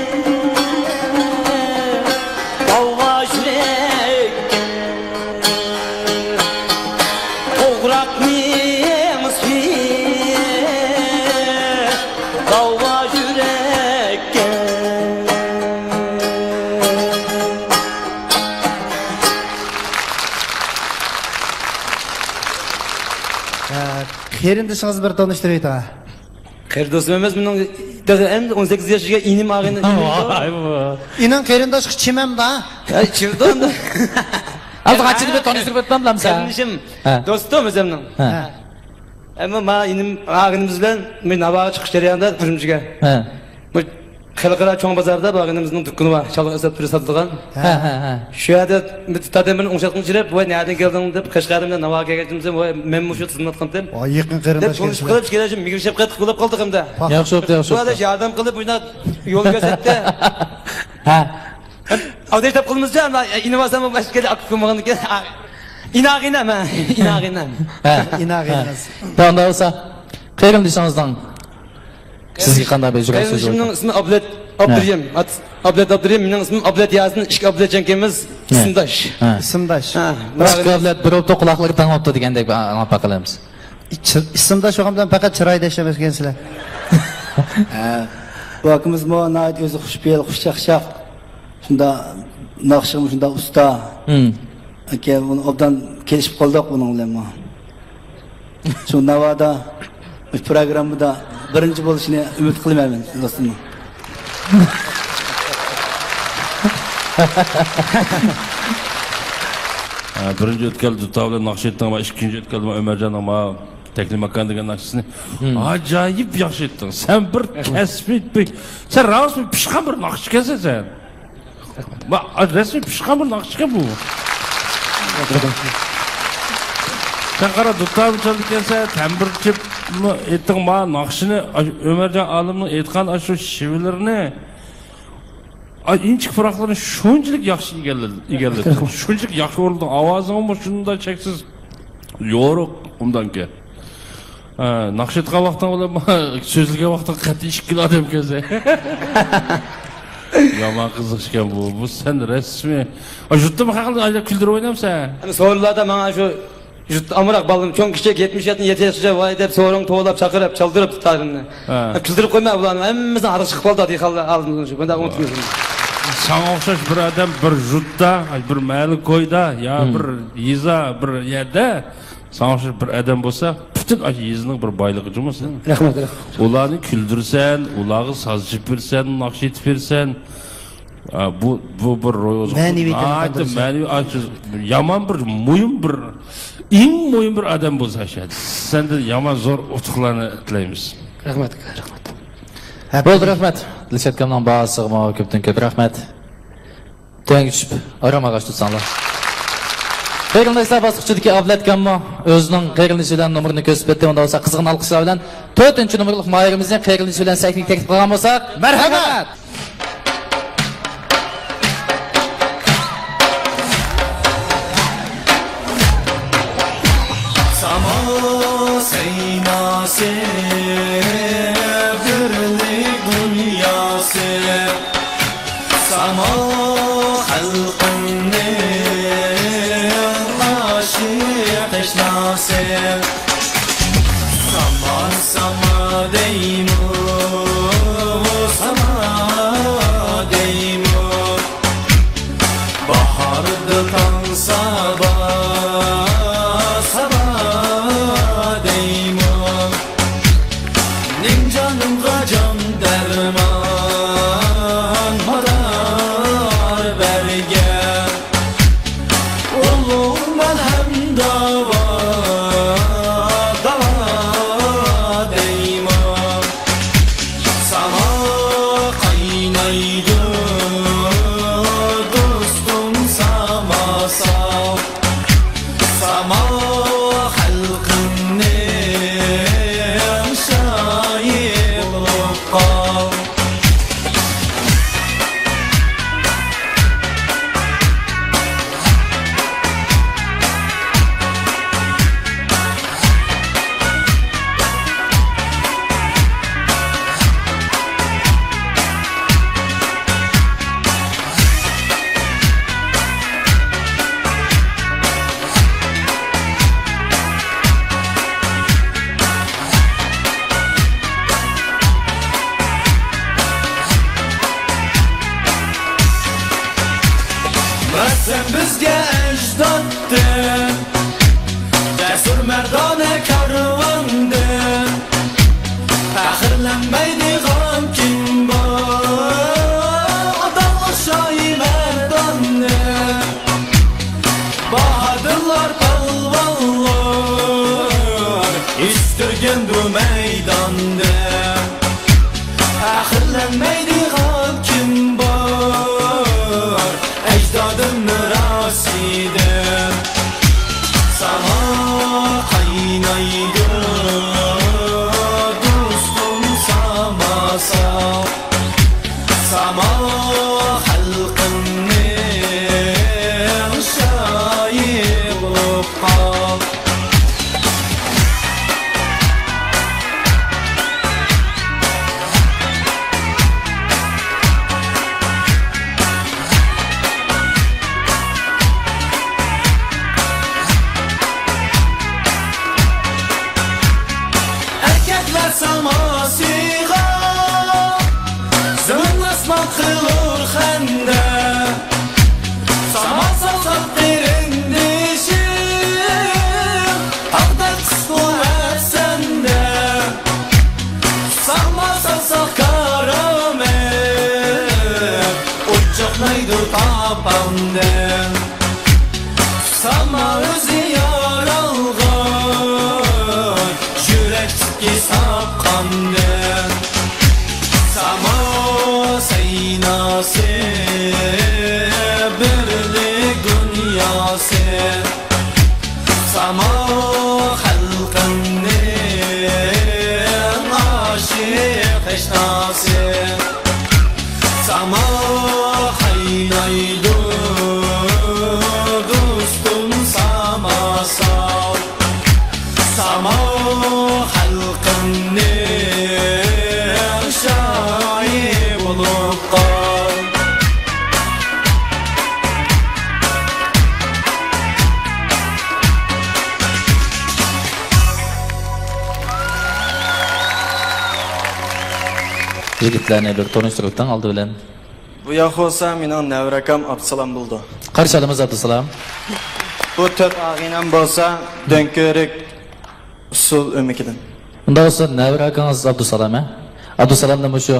داۋا يۈرەككە. توغراقنىڭ سۈيى داۋا يۈرەككە. ھە، قېرىندىشىڭىزنى بىر تونۇشتۇرۇۋېتىڭ. قېرىندىشىم ئەمەس، مېنىڭ تېخى ئەمدى ئون سەككىز ياشقا ئىنىم ئاغىنە. ۋاي بۇ. ئىنىڭ قېرىنداشقا چىمەمدا؟ ھە، چىمدۇ ئەمدى. ھازىر قانچىلىك بىر تونۇشتۇرۇپ ئۆتمەمدۇ ئەمسە؟ قېرىندىشىم، ھە. دوستۇم ئۆزۈمنىڭ. ھە. ھە. ئەمما ما ئىنىم ئاغىنىمىز بىلەن مەن ناۋاغا چىقىش جەريانىدا تۈرۈمچىگە. ھە. بۇ خەلقئارا چوڭ بازاردا بۇ ئاغىنىمىزنىڭ دۇكىنى بار، چالغۇ ئەسۋابلىرى ساتىدىغان. ھە، ھە، ھە. شۇ يەردە بىر تادىن بىرنى ئوڭشاتقىنى چىرىپ، ۋاي، نەدىن كەلدىڭ دەپ، قەشقەردىن ناۋاغا كەلگەنتىمسەن، ۋاي، مەنمۇ شۇ تىزىملاتقانتىم. ۋاي، يېقىن قېرىنداش دەپ تونۇشۇپ قېلىپ، كېلىشىم مېھىر شەپقەتلىك بولۇپ قالدى ئەمدى. ياخشى بوپتۇ، ياخشى بۇ بوپتۇ. ئاداش ياردەم قىلىپ، مۇشۇنداق يول كۆرسەتتى. ھە. ئاداش دەپ قىلىمىز يا، ئىنىۋالسام باشقا ئاكا بولمىغاندىكىن. ئىناغىنەم، ھە، ئىناغىنەم. ھە. ئىناغىنەم. ھە. ئۇنداق بولسا، قېرىندىشىڭىزنىڭ سىزگە قانداق بىر جۈرئەت سۆزى بار؟ قېرىندىشىمنىڭ ئىسمى ئابلەت ئابدۇرېھىم. ھە. ئات-، ئابلەت ئابدۇرېھىم، مېنىڭ ئىسمىم ئابلەت ياسىن، ئىككى ئابلەتجان ئىكەنمىز، ھە. ئىسىمداش. ھە. ئىسىمداش. ھە. ئىككى ئابلەت بىر بولۇپتۇ، قۇلاقلىرى تاڭلاپتۇ دېگەندەك بىر ئاڭلاپ باقىلىمىز. ئىسىمداش بولغان بىلەن پەقەت چىرايداش ئەمەس ئىكەنسىلەر. ھە. بۇ ئاكىمىزمۇ ناھايىتى ئۆزى خۇشپېئىل، خۇشچاقچاق. شۇنداق ناخشىغىمۇ شۇنداق ئۇستا. ھىم. ئاكا، بۇنى ئوبدان كېلىشىپ قالدۇق بۇنىڭ بىلەنمۇ. شۇ ناۋادا مۇشۇ پروگراممىدا بىرىنچى بولۇشىنى ئۈمىد قىلىمەن مەن دوستۇمنىڭ. ھە، بىرىنچى ئۆتكەلدى دۇتار بىلەن ناخشا ئېيتتىڭ، ئىككىنچى ئۆتكەلدە ئۆمەرجاننىڭ ما تەكلىماكان دېگەن ناخشىسىنى ئاجايىپ ياخشى ئېيتتىڭ. سەن بىر كەسپىي، بىر، سەن راست بىر پىشقان بىر ناخشىچىكەنسەن سەن. ما، رەسمىي پىشقان بىر ناخشىچىكەن بۇ. سەن قارا، دۇتارمۇ چالىدىكەنسەن، تەمبۇر چېلىپمۇ ئېيتتىڭ ما ناخشىنى، ئاشۇ ئۆمەرجان ئالىمنىڭ ئېيتقان ئاشۇ شېۋىلىرىنى، ئاي، ئىنچىكە پۇراقلىرىنى شۇنچىلىك ياخشى ئىگىلىدىڭ، شۇنچىلىك ياخشى ئورۇندىڭ، ئاۋازىڭمۇ شۇنداق چەكسىز يورۇق ئۇنداڭكى. ھە، ناخشا ئېيتقان ۋاقتىڭ بىلەن سۆزلىگەن ۋاقتىڭ قەتئىي ئىككىلا ئادەم كەنسەن. يامان قىزىق ئىكەن بۇ. بۇ سەن رەسمىي. ئا، يۇرتتىمۇ خەقنى ئايلاپ كۈلدۈرۈپ ئوينامسەن؟ ئەمدى سورۇنلاردا ماڭا شۇ يۇرتتا ئامراق بالىلىرىم چوڭ كىچىك يەتمىش ياشتىن يېتە ياشقىچە ۋاي دەپ سورۇن توۋلاپ چاقىرىپ چالدۇرۇپ دۇتارىمنى. ھە. كۈلدۈرۈپ قويما بۇلارنى ھەممىسىنىڭ ھارغا چىقىپ قالدى دېھقانلار ئالدىمىزدا شۇ. بۇنداق ئۇنتۇپ يۈرسۇن. ساڭا ئوخشاش بىر ئادەم بىر يۇرتتا، بىر مەھەللە كويدا يا بىر يېزا، بىر يەردە ساڭا ئوخشاش بىر ئادەم بولسا، پۈتۈن ئاشۇ يېزىنىڭ بىر بايلىقى جۇمۇ سېنىڭ. رەھمەت، رەھمەت. ئۇلارنى كۈلدۈرسەن، ئۇلارغا ساز چېلىپ بېرىسەن، ناخشا ئېيتىپ بېرىسەن. ئا، بۇ، بۇ بىر روھىغا مەنىۋى ناھايىتى تەرەپتىن مەنىۋى، ئاشۇ يامان بىر مۇھىم بىر، ئىڭ مۇھىم بىر ئادەم بولسا شايەت. سەندىن يامان زور ئۇتۇقلارنى تىلەيمىز. رەھمەت، رەھمەت. بولدى، رەھمەت. دىلشات ئاكامنىڭ باھاسىغىمۇ كۆپتىن كۆپ رەھمەت. تۆۋەنگە چۈشۈپ، ئارام ئاغاچ تۇتساڭلار. قېرىنداشلار، باسقۇچىدىكى ئابلەت ئاكاممۇ ئۆزىنىڭ قېرىندىشى بىلەن نومۇرىنى كۆرسىتىپ ئۆتتى. ئۇنداق بولسا، قىزغىن ئالقىشلار بىلەن تۆتىنچى نومۇرلۇق ماھىرىمىزنى قېرىندىشى بىلەن سەھنىگە تەكلىپ قىلغان بولساق. مەرھەمەت! ساما سەيناسى، بىرلىك دۇنياسى، ساما خەلقىمنىڭ ئاشىق تەشناسى. ساما، ساما دەيمۇ، ساما دەيمۇ. باھاردا تاڭ سابا، سابا دەيمۇ. نىم جانىمغا جان دەرمان، مادار بەرگەن. ئۇلۇغ مەلھەم داۋا، داۋا دەيمۇ. ساڭا قاينايدۇ دوستۇم، ساما ساڭا. ساما خەلقىمنىڭ شاھى بولۇپ قال. مەسەن، بىزگە ئەجدادتىن، جەسۇر مەردانە كارۋاندىن پەخىرلەنمەيدىغان كىم بار؟ ئاتاڭلىق شاھى مەرداننى، باھادىرلار، پالۋانلار ئۆستۈرگەن بۇ مەيداندا. پەخىرلەنمەيدىغان كىم بار؟ ئەجدادىم مىراسىدىن. ساما قاينايدۇ دوستۇم، ساما ساڭا. ساما خەلقىمنىڭ شاھى بولۇپ قال. ئەركەكلەر ساماسىغا زېمىن ئاسمان قىلۇر خەندە. ساما سالسا قېرىندىشىم، تاغدەك قىسقۇ ئاپامدىن. ساما ئۆزى يارالغان يۈرەكتىكى ساپ قاندىن. ساما سەيناسى، بىرلىك دۇنياسى. ساما خەلقىمنىڭ ئاشىق تەشناسى. ساما قاينايدۇ دوستۇم، ساما ساپ. ساما خەلقىمنىڭ شاھى بولۇپ قال. يىگىتلەرنى بىر تونۇشتۇرۇپ ئۆتۈڭ ئالدى بىلەن. بۇ ياق بولسا مېنىڭ نەۋرە ئاكام ئابدۇسالام بولىدۇ. قارشى ئالىمىز ئابدۇسالام. بۇ تۆت ئاغىنەم بولسا دۆڭكۆۋرۈك ئۇسسۇل ئۆمىكىدىن. ئۇنداق بولسا نەۋرە ئاكىڭىز ئابدۇسالام، ھە؟ ئابدۇسالامدىن مۇشۇ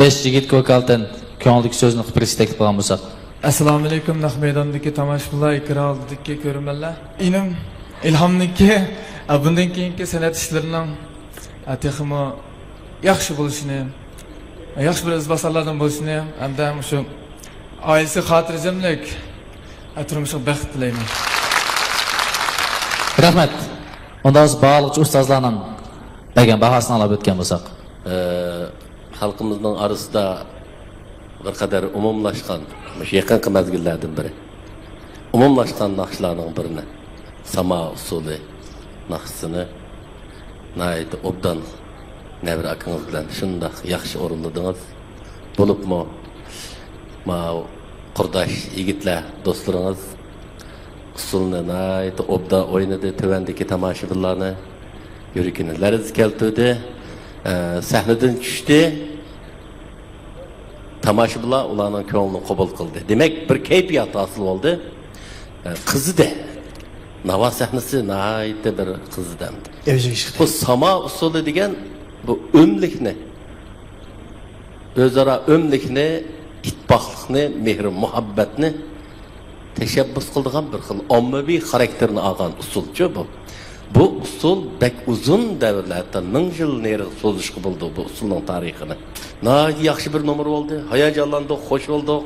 بەش يىگىتكە ۋاكالىتەن كۆڭلىدىكى سۆزنى قىلىپ بېرىشنى تەكلىپ قىلغان بولساق. ئەسسالامۇئەلەيكۇم، نەق مەيداندىكى تاماشىبىنلار، ئېكران ئالدىدىكى كۆرۈرمەنلەر. ئىنىم ئىلھامنىڭكى، ئە، بۇندىن كېيىنكى سەنئەت ئىشلىرىنىڭ، ئە، تېخىمۇ ياخشى بولۇشىنى، ياخشى بىر ئىزباسارلاردىن بولۇشىنى ھەمدە مۇشۇ ئائىلىسىگە خاتىرجەملىك، تۇرمۇشىغا بەخت تىلەيمەن. رەھمەت. ئۇنداق بولسا باھالىغۇچى ئۇستازلارنىڭ بەرگەن باھاسىنى ئاڭلاپ ئۆتكەن بولساق. ئە، خەلقىمىزنىڭ ئارىسىدا بىر قەدەر ئومۇملاشقان، مۇشۇ يېقىنقى مەزگىللەردىن بىرى، ئومۇملاشقان ناخشىلارنىڭ بىرىنى، ساما ئۇسسۇلى ناخشىسىنى ناھايىتى ئوبدان نەۋرە ئاكىڭىز بىلەن شۇنداق ياخشى ئورۇنلىدىڭىز. بولۇپمۇ ماۋۇ قۇرداش يىگىتلەر، دوستلىرىڭىز ئۇسسۇلنى ناھايىتى ئوبدان ئوينىدى، تۆۋەندىكى تاماشىبىنلارنى يۈرىكىنى لەرزە كەلتۈردى. ئە، سەھنىدىن چۈشتى. تاماشىبىنلار ئۇلارنىڭ كۆڭلىنى قوبۇل قىلدى. دېمەك، بىر كەيپىيات ھاسىل بولدى. ئە، قىزىدى. ناۋا سەھنىسى ناھايىتى بىر قىزىدى ئەمدى. ئەۋجىگە چىقتى. بۇ ساما ئۇسسۇلى دېگەن بۇ ئۆملۈكنى، ئۆزئارا ئۆملۈكنى، ئىتتىپاقلىقنى، مېھرى-مۇھەببەتنى تەشەببۇس قىلىدىغان بىر خىل ئاممىۋى خاراكتېرنى ئالغان ئۇسسۇلچۇ بۇ. بۇ ئۇسسۇل بەك ئۇزۇن دەۋرلەر، ھەتتا مىڭ يىل نېرىغا سوزۇشقا بولىدۇ بۇ ئۇسسۇلنىڭ تارىخىنى. ناھايىتى ياخشى بىر نومۇر بولدى. ھاياجانلاندۇق، خوش بولدۇق.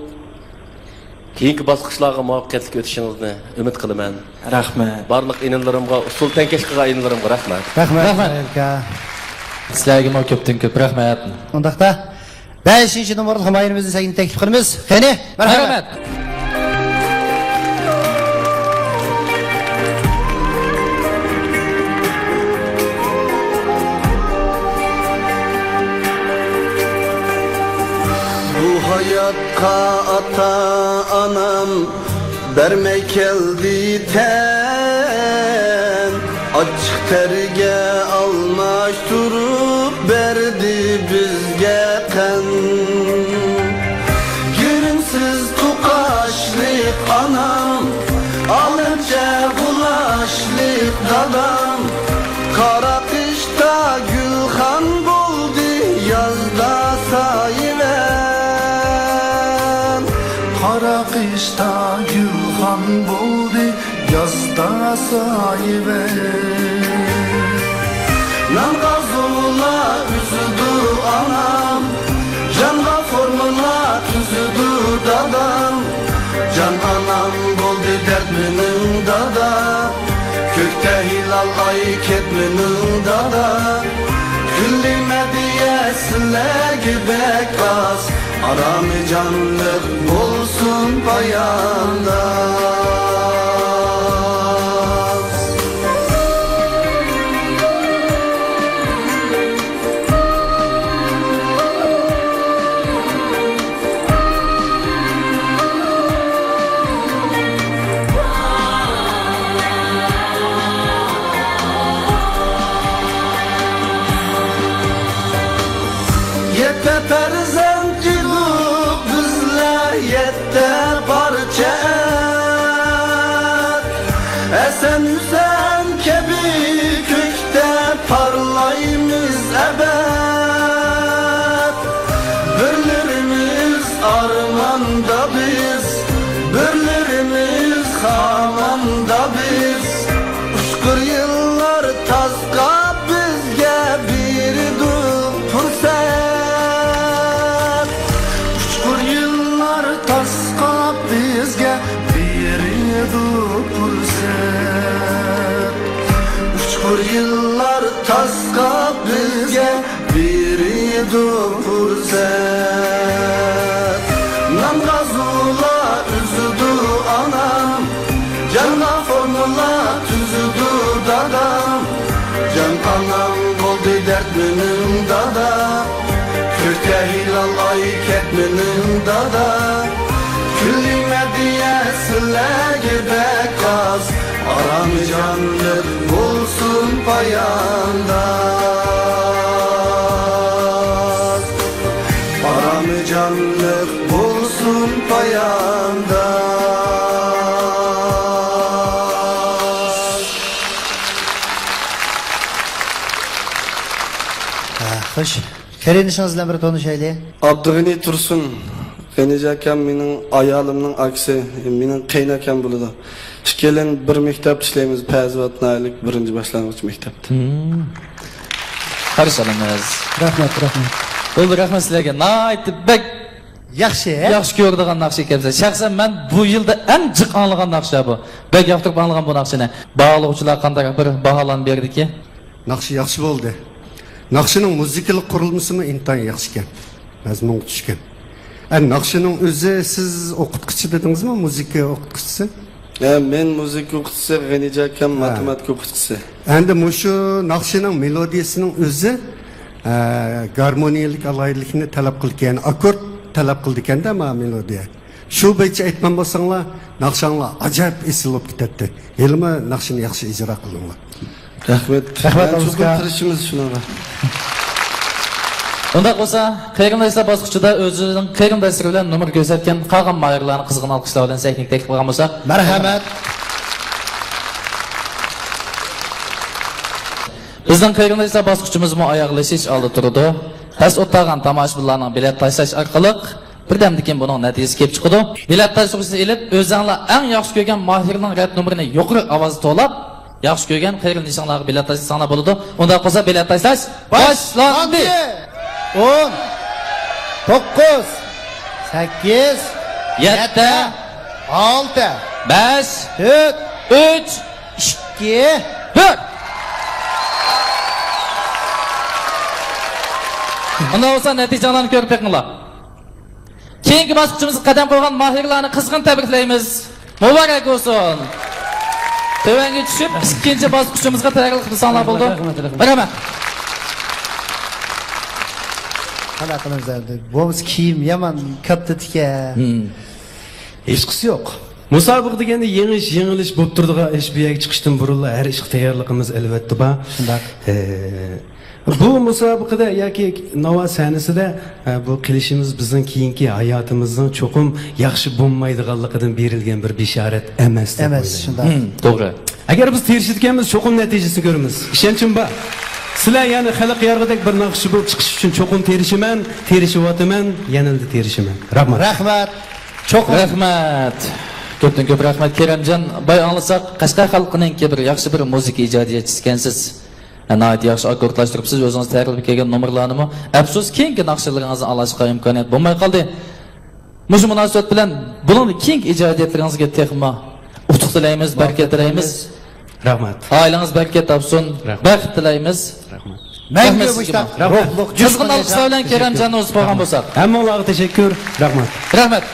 كېيىنكى باسقۇچلارغا مۇۋەپپەقىيەتلىك ئۆتۈشىڭىزنى ئۈمىد قىلىمەن. رەھمەت. بارلىق ئىنىلىرىمغا، ئۇسسۇل تەڭكەش قىلغان ئىنىلىرىمغا رەھمەت. رەھمەت. رەھمەت. ئاكا. سىلەرگىمۇ كۆپتىن كۆپ رەھمەت. ئۇنداقتا بەشىنچى نومۇرلۇق ھۇمايۇنىمىزنى سەھنىگە تەكلىپ قىلىمىز. قېنى، مەرھەمەت. مەرھەمەت. بۇ ھاياتقا ئاتا-ئانام بەرمەي كەلدى تەن، ئاچچىق تەرگە ئالماشتۇرۇپ بەردى بىزگە قەن. گىرىمسىز توقاشلىق ئانام، ئالەمچە غۇلاشلىق دادام، قارا قىشتا گۈلخان بولدى يازدا سايىۋەن. قارا قىشتا گۈلخان بولدى يازدا سايىۋەن. نانغا زۇۋۇلا ئۈزىدۇ ئانام، جانغا فورمۇلا تۈزىدۇ دادام. جان ئانام بولدى دەرد مېنىڭ دادا، كۆكتە ھىلال ئاي كەت مېنىڭ دادا. كۈللى مەدھىيە سىلەرگە بەك ئاز، ئارامى جانلىق بولسۇن پايانداز. يەتتە پەرزەنت ئىدۇق بىزلەر، يەتتە پارچە ئەر. ھەسەن ھۈسەن كەبى كۆكتە پارلايمىز ئەبەد. بىرلىرىمىز ئارماندا بىز، يىللار تاسقاپ بىزگە بېرىدۇ پۇرسەت. نانغا زۇۋلا ئۈزىدۇ ئانام، جانغا فورمۇلا تۈزىدۇ دادام. جان ئانام بولدى دەرد مېنىڭ دادا، كۆكتە ھىلال ئاي كەتمىنىڭ دادا. كۈلىمە دېيە سىلەرگە بەك ئاز، ئارام جانلىق بولسۇن پايانداز. ئارام جانلىق بولسۇن پايانداز. ھە، خوش. قېرىندىشىڭىز بىلەن بىر تونۇشايلى. ئابدۇغېنى تۇرسۇن، غېنىجان ئاكام مېنىڭ ئايالىمنىڭ ئاكىسى، مېنىڭ قېيىنئاكام بولىدۇ. ئىككىيلەن بىر مەكتەپتە ئىشلەيمىز، پەزىۋات ناھىيەلىك بىرىنچى باشلانغۇچ مەكتەپتە. مم. قارشى ئالىمىز. رەھمەت، رەھمەت. بولدى، رەھمەت سىلەرگە. ناھايىتى بەك ياخشى، ھە؟ ياخشى كۆرىدىغان ناخشا ئىكەنسىز. شەخسەن مەن بۇ يىلدا ئەڭ جىق ئاڭلىغان ناخشا بۇ. بەك ياقتۇرۇپ ئاڭلىغان بۇ ناخشىنى. باھالىغۇچىلار قانداق بىر باھالارنى بېرىدىكى؟ ناخشا ياخشى بولدى. ناخشىنىڭ مۇزىكىلىق قۇرۇلمىسىمۇ ئىنتايىن ياخشىكەن. مەزمۇنغا چۈشكەن. ئە، ناخشىنىڭ ئۆزى، سىز ئوقۇتقۇچى دېدىڭىزمۇ، مۇزىكا ئوقۇتقۇچىسى؟ ھە، مەن مۇزىكا ئوقۇتقۇچىسى، غېنىجان ئاكام ھە. ماتېماتىكا ئوقۇتقۇچىسى. ئەمدى مۇشۇ ناخشىنىڭ مېلودىيىسىنىڭ ئۆزى، ئە، گارمونىيەلىك ئالاھىدىلىكنى تەلەپ قىلىدىكەن، ئاككورد تەلەپ قىلىدىكەندە، ما مېلودىيە. شۇ بويىچە ئېيتقان بولساڭلار، ناخشاڭلار ئاجايىپ ئېسىل بولۇپ كېتەتتى. ھېلىمۇ ناخشىنى ياخشى ئىجرا قىلىڭلار. رەھمەت. رەھمەت، مەن چوقۇم ئالىمىزغا. تىرىشىمىز شۇنىڭغا. ئۇنداق بولسا، قېرىنداشلار باسقۇچىدا ئۆزىنىڭ قېرىنداشلىرى بىلەن نومۇر كۆرسەتكەن قالغان ماھىرلارنى قىزغىن ئالقىشلار بىلەن سەھنىگە تەكلىپ قىلغان بولساق. مەرھەمەت. بىزنىڭ قېرىنداشلار باسقۇچىمىزمۇ ئاياغلىشىش ئالدىدا تۇرىدۇ. پەس ئولتۇرغان تاماشىبىنلارنىڭ بېلەت تاشلاش ئارقىلىق بىردەمدىن كېيىن بۇنىڭ نەتىجىسى كېلىپ چىقىدۇ. بېلەت تاشلىغۇچىنى ئېلىپ، ئۆزەڭلار ئەڭ ياخشى كۆرگەن ماھىرنىڭ رەت نومۇرىنى يۇقىرى ئاۋازدا توۋلاپ، ياخشى كۆرگەن قېرىندىشىڭلارغا بېلەت تاشلىساڭلار بولىدۇ. ئۇنداق بولسا بېلەت تاشلاش باشلاندى! ئون، توققۇز، سەككىز، يەتتە، ئالتە، بەش، تۆت، ئۈچ، ئىككى، بىر. ئۇنداق بولسا نەتىجىلەرنى كۆرۈپ بېقىڭلار. كېيىنكى باسقۇچىمىزغا قەدەم قويغان ماھىرلارنى قىزغىن تەبرىكلەيمىز. مۇبارەك بولسۇن. تۆۋەنگە چۈشۈپ، ئىككىنچى باسقۇچىمىزغا تەييارلىق قىلساڭلار بولىدۇ. رەھمەت، رەھمەت. رەھمەت. قانداق قىلىمىز ئەمدى؟ بولمىسا كىيىم يامان كاتتا تىكەن. ھېچقىسى يوق. مۇسابىقە دېگەندە يېڭىش، يېڭىلىش بولۇپ تۇرىدىغان ئىش. بۇ يەرگە چىقىشتىن بۇرۇنلا ھەر ئىشقا تەييارلىقىمىز ئەلۋەتتە بار. شۇنداق. ئە، بۇ مۇسابىقىدە ياكى ناۋا سەھنىسىدە، ئە، بۇ قىلىشىمىز بىزنىڭ كېيىنكى ھاياتىمىزنىڭ چوقۇم ياخشى بولمايدىغانلىقىدىن بېرىلگەن بىر بېشارەت ئەمەس دەپ ئويلايمەن. شۇنداق. ھىم، توغرا. ئەگەر بىز تىرىشىدىكەنمىز، چوقۇم نەتىجىسىنى كۆرىمىز. ئىشەنچىم بار. سىلەر يەنە خەلق يارىغۇدەك بىر ناخشىچى بولۇپ چىقىش ئۈچۈن چوقۇم تىرىشىمەن، تىرىشىۋاتىمەن، يەنىلا تىرىشىمەن. رەھمەت. رەھمەت. چوقۇم. رەھمەت. كۆپتىن كۆپ رەھمەت، كېرەمجان. باي ئاڭلىساق، قەشقەر خەلقىنىڭكى بىر ياخشى بىر مۇزىكا ئىجادىيەتچىسى ئىكەنسىز. ناھايىتى ياخشى ئاككوردلاشتۇرۇپسىز، ئۆزىڭىز تەييارلاپ كەلگەن نومۇرلارنىمۇ. ئەپسۇس، كېيىنكى ناخشىلىرىڭىزنى ئاڭلاشقا ئىمكانىيەت بولماي قالدى. مۇشۇ مۇناسىۋەت بىلەن بۇنىڭدىن كېيىنكى ئىجادىيەتلىرىڭىزگە تېخىمۇ ئۇتۇق تىلەيمىز، بەرىكەت تىلەيمىز. رەھمەت. ئائىلىڭىز بەرىكەت تاپسۇن، رەھمەت. بەخت تىلەيمىز. رەھمەت. مەڭگۈ رەھمەت سىزگىمۇ. مۇشتاق روھلۇق قىزغىن ئالقىشلار بىلەن كېرەمجاننى ئۇزىتىپ قويغان بولساق. ھەممىڭلارغا تەشەككۈر. رەھمەت. رەھمەت.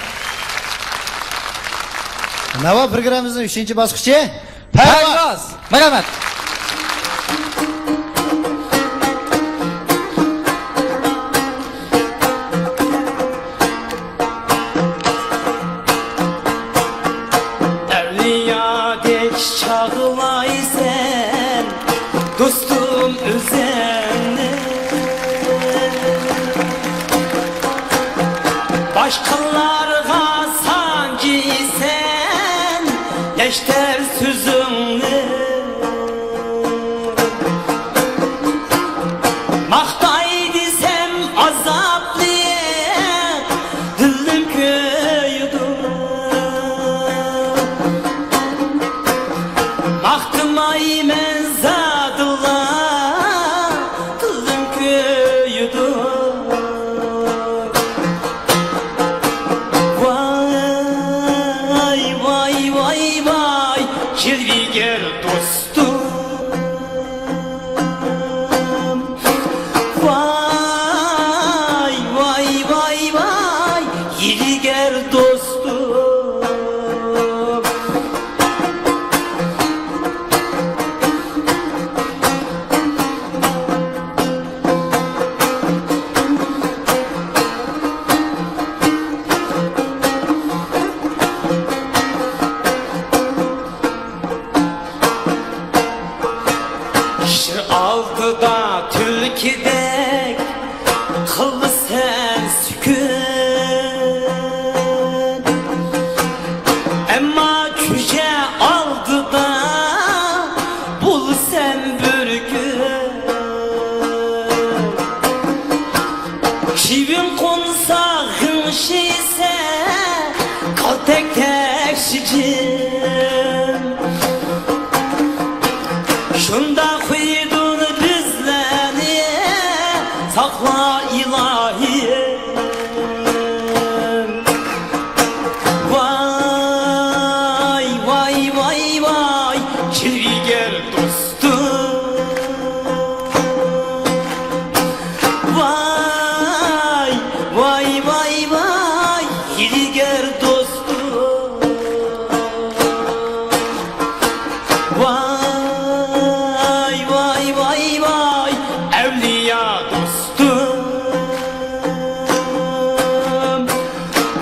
ناۋا پروگراممىمىزنىڭ ئۈچىنچى باسقۇچى. پەرۋاز! مەرھەمەت! ئەۋلىيادەك چاغلايسەن، دوستۇم، ئۆزۈڭنى. باشقىلارغا سانجىيسەن نەشتەر سۆزۈڭنى. ماختاي دېسەم ئازابلىق دىلىم كۆيىدۇ. ماختىمايمەن زادىلا، دىلىم كۆيىدۇ. ئالدىدا تۈلكىدەك قىلىسەن سۈكۈت، ئەمما چۈجە ئالدىدا بولىسەن بۈركۈت. چىۋىن قونسا غىڭشىيسەن، كالتەكتەك شىجىن. شۇنداق قىلدۇر بىزلەرنى ساقلا، ئىلاھىم. ۋاي، ۋاي، ۋاي، ۋاي، چىۋىگەر دوستۇم. ۋاي، ۋاي، ۋاي، ۋاي، ھىيلىگەر دوستۇم. ۋاي، ۋاي، ۋاي، ۋاي، ئەۋلىيا دوستۇم.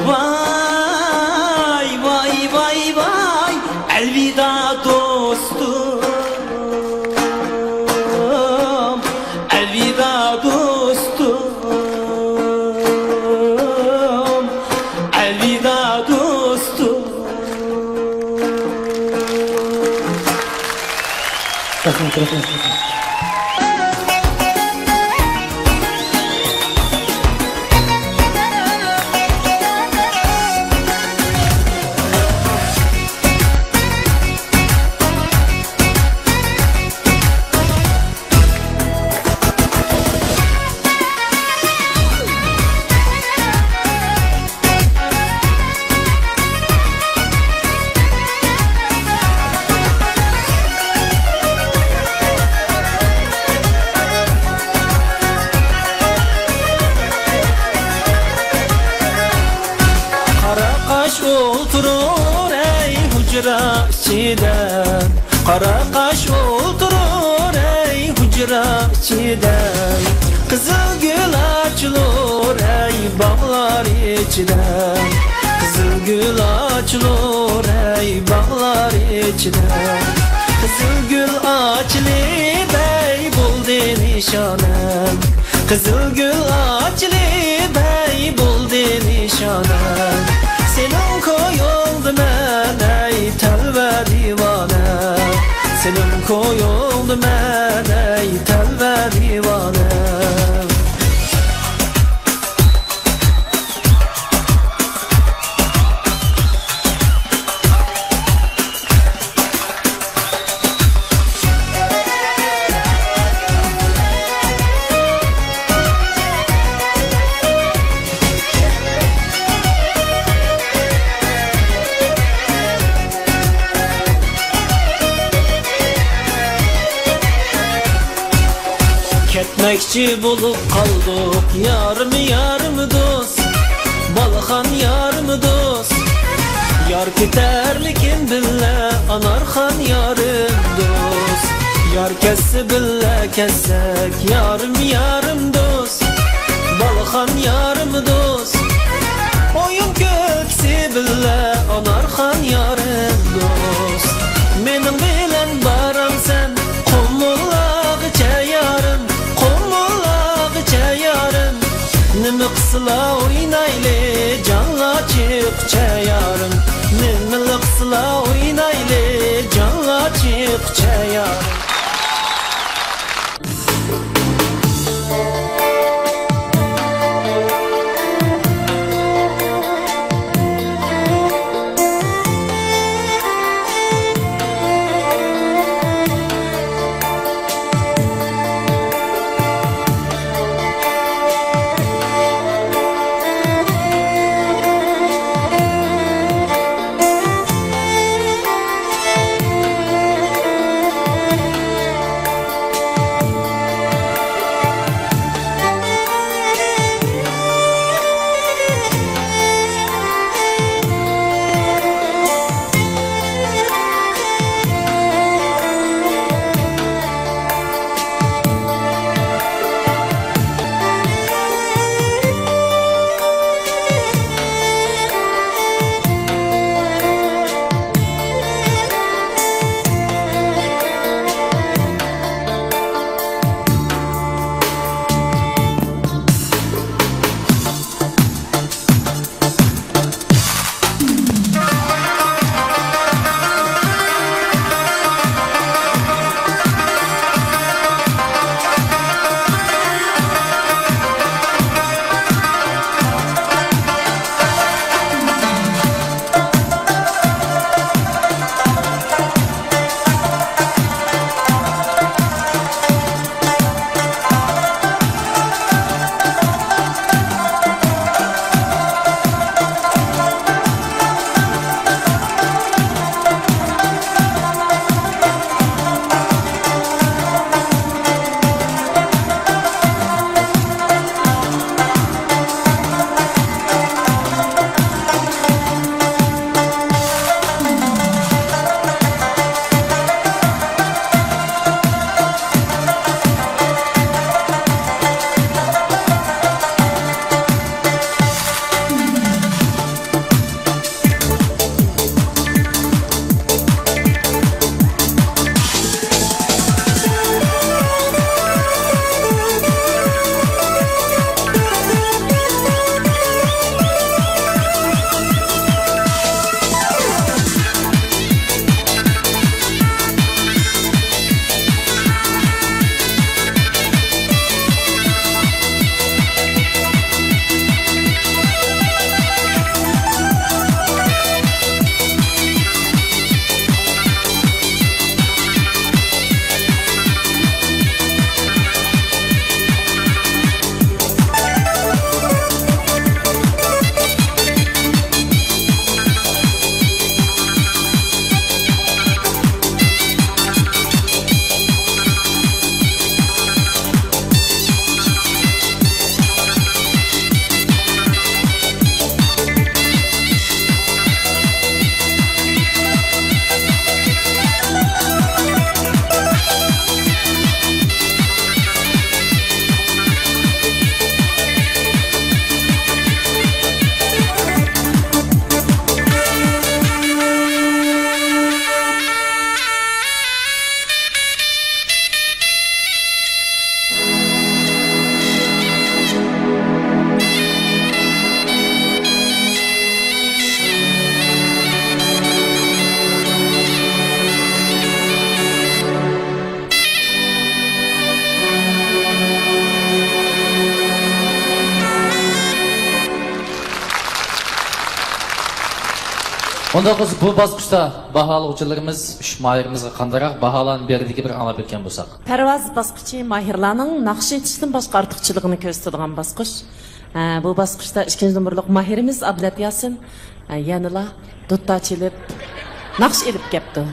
ۋاي، ۋاي، ۋاي، ۋاي، ئەلۋىدا دوستۇم. ئەلۋىدا دوستۇم. ئەلۋىدا دوستۇم. رەھمەت، رەھمەت، رەھمەت. قارا قاش ئولتۇرۇر ئەي ھۇجرا ئىچىدە، قارا قاش ئولتۇرۇر ئەي ھۇجرا ئىچىدە. قىزىل گۈل ئاچىلۇر ئەي باغلار ئىچىدە، قىزىل گۈل ئاچىلۇر ئەي باغلار ئىچىدە. قىزىل گۈل ئاچىلىپ ئەي بولدى نىشانەم، قىزىل گۈل ئاچىلىپ ئەي بولدى نىشانەم. سېنىڭ كويۇڭدا مەن ئەي تەلۋە دىۋانە، سېنىڭ كويۇڭدا مەن ئەي تەلۋە دىۋانە. كەتمەكچى بولۇپ قالدۇق يارىم يارىم دوست، بالىخان يارىم دوست. يار كېتەرمىكىن بىللە ئانارخان يارىم دوست، يار كەتسە بىللە كەتسەك يارىم يارىم دوست، بالىخان يارىم دوست. ئويۇن كۈلكىسى بىللە ئانارخان يارىم دوست. مېنىڭ بىلەن بارامسەن قۇمۇللارغىچە يارىم، قۇمۇللارغىچە يارىم. نېمە قىلسىلا ئوينايلى جانلار چىققۇچە يارىم، نېمىلا قىلسىلا ئوينايلى جانلار چىققۇچە يارىم. ئۇنداق بولسا، بۇ باسقۇچتا باھالىغۇچىلىرىمىز ئۈچ ماھىرىمىزغا قانداقراق باھالارنى بېرىدىكى بىر ئاڭلاپ ئۆتكەن بولساق. پەرۋاز باسقۇچى ماھىرلارنىڭ ناخشا ئېيتىشتىن باشقا ئارتۇقچىلىقىنى كۆرسىتىدىغان باسقۇچ. ئە، بۇ باسقۇچتا ئىككىنچى نومۇرلۇق ماھىرىمىز ئابلەت ياسىن، ئە، يەنىلا دۇتتا چېلىپ، ناخشا ئېلىپ كەپتۇ.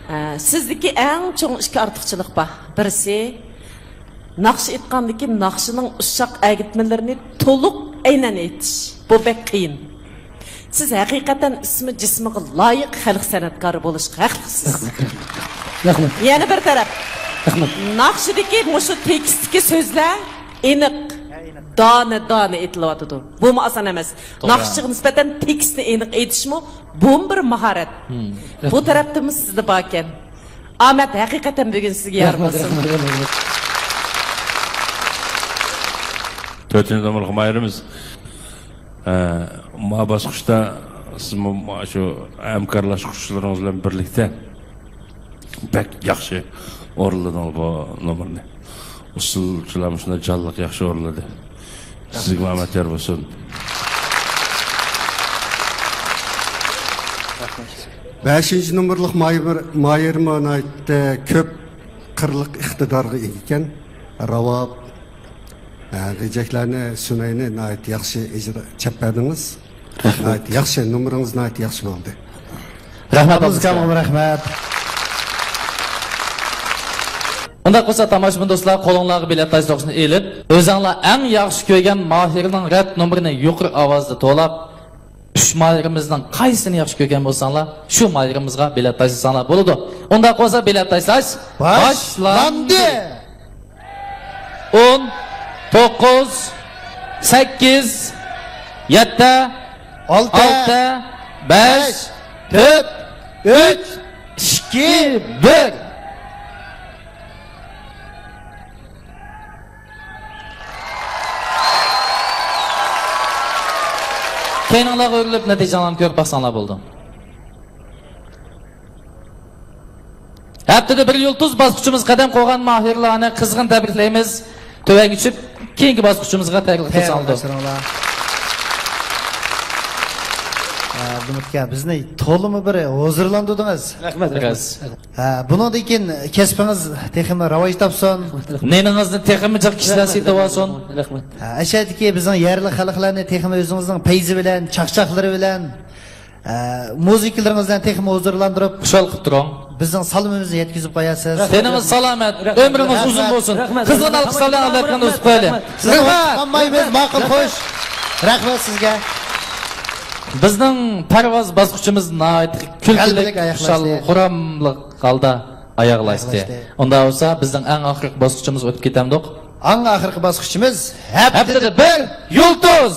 ئە، سىزدىكى ئەڭ چوڭ ئىككى ئارتۇقچىلىق بار. بىرسى، ناخشا ئېيتقاندىكى ناخشىنىڭ ئۇششاق ئەگىتمىلىرىنى تولۇق ئەينەن ئېيتىش. بۇ بەك قىيىن. سىز ھەقىقەتەن ئىسمى جىسمىغا لايىق خەلق سەنئەتكارى بولۇشقا ھەقلىقسىز. رەھمەت. يەنە بىر تەرەپ. رەھمەت. ناخشىدىكى مۇشۇ تېكىستتىكى سۆزلەر ئېنىق، دانە-دانە ئېيتىلىۋاتىدۇ. بۇمۇ ئاسان ئەمەس. توغرا. ناخشىچىغا نىسبەتەن تېكىستنى ئېنىق ئېيتىشمۇ، بۇمۇ بىر ماھارەت. مم. بۇ تەرەپتىنمۇ سىزدە باركەن. ئامەت ھەقىقەتەن بۈگۈن سىزگە يار رەھمەت، بولسۇن. رەھمەت، رەھمەت، رەھمەت. تۆتىنچى نومۇرلۇق ماھىرىمىز. ئە، ما باسقۇچتا سىزمۇ ما شۇ ھەمكارلاشقۇچىلىرىڭىز بىلەن بىرلىكتە بەك ياخشى ئورۇنلىدىڭىز بۇ نومۇرنى. ئۇسسۇلچىلارمۇ شۇنداق جانلىق ياخشى ئورۇنلىدى. سىزگىمۇ ئامەت يار بولسۇن. بەشىنچى نومۇرلۇق ماھىر، ماھىرمۇ ناھايىتى كۆپ قىرلىق ئىقتىدارغا ئىگە ئىكەن. راۋاب، ھە، غېجەكلەرنى، سۈنەينى ناھايىتى ياخشى ئىجرا، چەپ بەردىڭىز. رەھمەت. ناھايىتى ياخشى، نومۇرىڭىز ناھايىتى ياخشى بولدى. رەھمەت، ئابدۇلكەرىم، رەھمەت. ئۇنداق بولسا، تاماشىبىن دوستلار، قولۇڭلارغا بېلەت تاش سوقۇشنى ئېلىپ، ئۆزۈڭلار ئەڭ ياخشى كۆرگەن ماھىرنىڭ رەت نومۇرىنى يۇقىرى ئاۋازدا توۋلاپ، ئۈچ ماھىرىمىزنىڭ قايسىنى ياخشى كۆرگەن بولساڭلار، شۇ ماھىرىمىزغا بېلەت تاشلىساڭلار بولىدۇ. ئۇنداق بولسا، بېلەت تاشلاش باشلاندى. باشلاندى. ئون، توققۇز، سەككىز، يەتتە، ئالتە، ئالتە، بەش، بەش، تۆت، تۆت، ئۈچ، ئۈچ، ئىككى، بىر. كەينىڭلارغا ئۆرۈلۈپ، نەتىجىڭلارنى كۆرۈپ باقساڭلار بولىدۇ. ھەپتىدە بىر يۇلتۇز باسقۇچىمىزغا قەدەم قويغان ماھىرلارنى قىزغىن تەبرىكلەيمىز. تۆۋەنگە چۈشۈپ، كېيىنكى باسقۇچىمىزغا تەييارلىق كۆرسەڭلار. تەييارلىق كۆرسەڭلار. ئە، ئابدۇمۇت ئاكا، بىزنى تولىمۇ بىر ھۇزۇرلاندۇردىڭىز. رەھمەت، رەھمەت. ھە، بۇنىڭدىن كېيىن كەسپىڭىز تېخىمۇ راۋاج تاپسۇن. نېنىڭىزنى تېخىمۇ جىق كىشىلەر سېتىۋالسۇن. رەھمەت. ھە، ئەشەدىكى بىزنىڭ يەرلىك خەلقلەرنى تېخىمۇ ئۆزىڭىزنىڭ پەيزى بىلەن، چاقچاقلىرى بىلەن، ھە، مۇزىكىلىرىڭىز بىلەن تېخىمۇ ھۇزۇرلاندۇرۇپ، خۇشال قىلىپ تۇرۇڭ. بىزنىڭ سالىمىمىزنى يەتكۈزۈپ قويارسىز. تېنىڭىز سالامەت، رەھمەت. ئۆمرىڭىز ئۇزۇن بولسۇن. رەھمەت. قىزغىن ئالقىشلار بىلەن ئابلەتكەننى ئۇزۇپ قويايلى. رەھمەت. سىزنى ئۇنتۇپ قالمايمىز، ماقۇل، خوش. رەھمەت سىزگە. بىزنىڭ پەرۋاز باسقۇچىمىز ناھايىتى كۈلكىلىك، غەلىبىلىك ئاياغلاشتى. خۇشال-خۇراملىق ھالدا ئاياغلاشتى. ئاياغلاشتى. ئۇنداق بولسا، بىزنىڭ ئەڭ ئاخىرقى باسقۇچىمىزغا ئۆتۈپ كېتەمدۇق؟ ئەڭ ئاخىرقى باسقۇچىمىز ھەپتىدە بىر يۇلتۇز!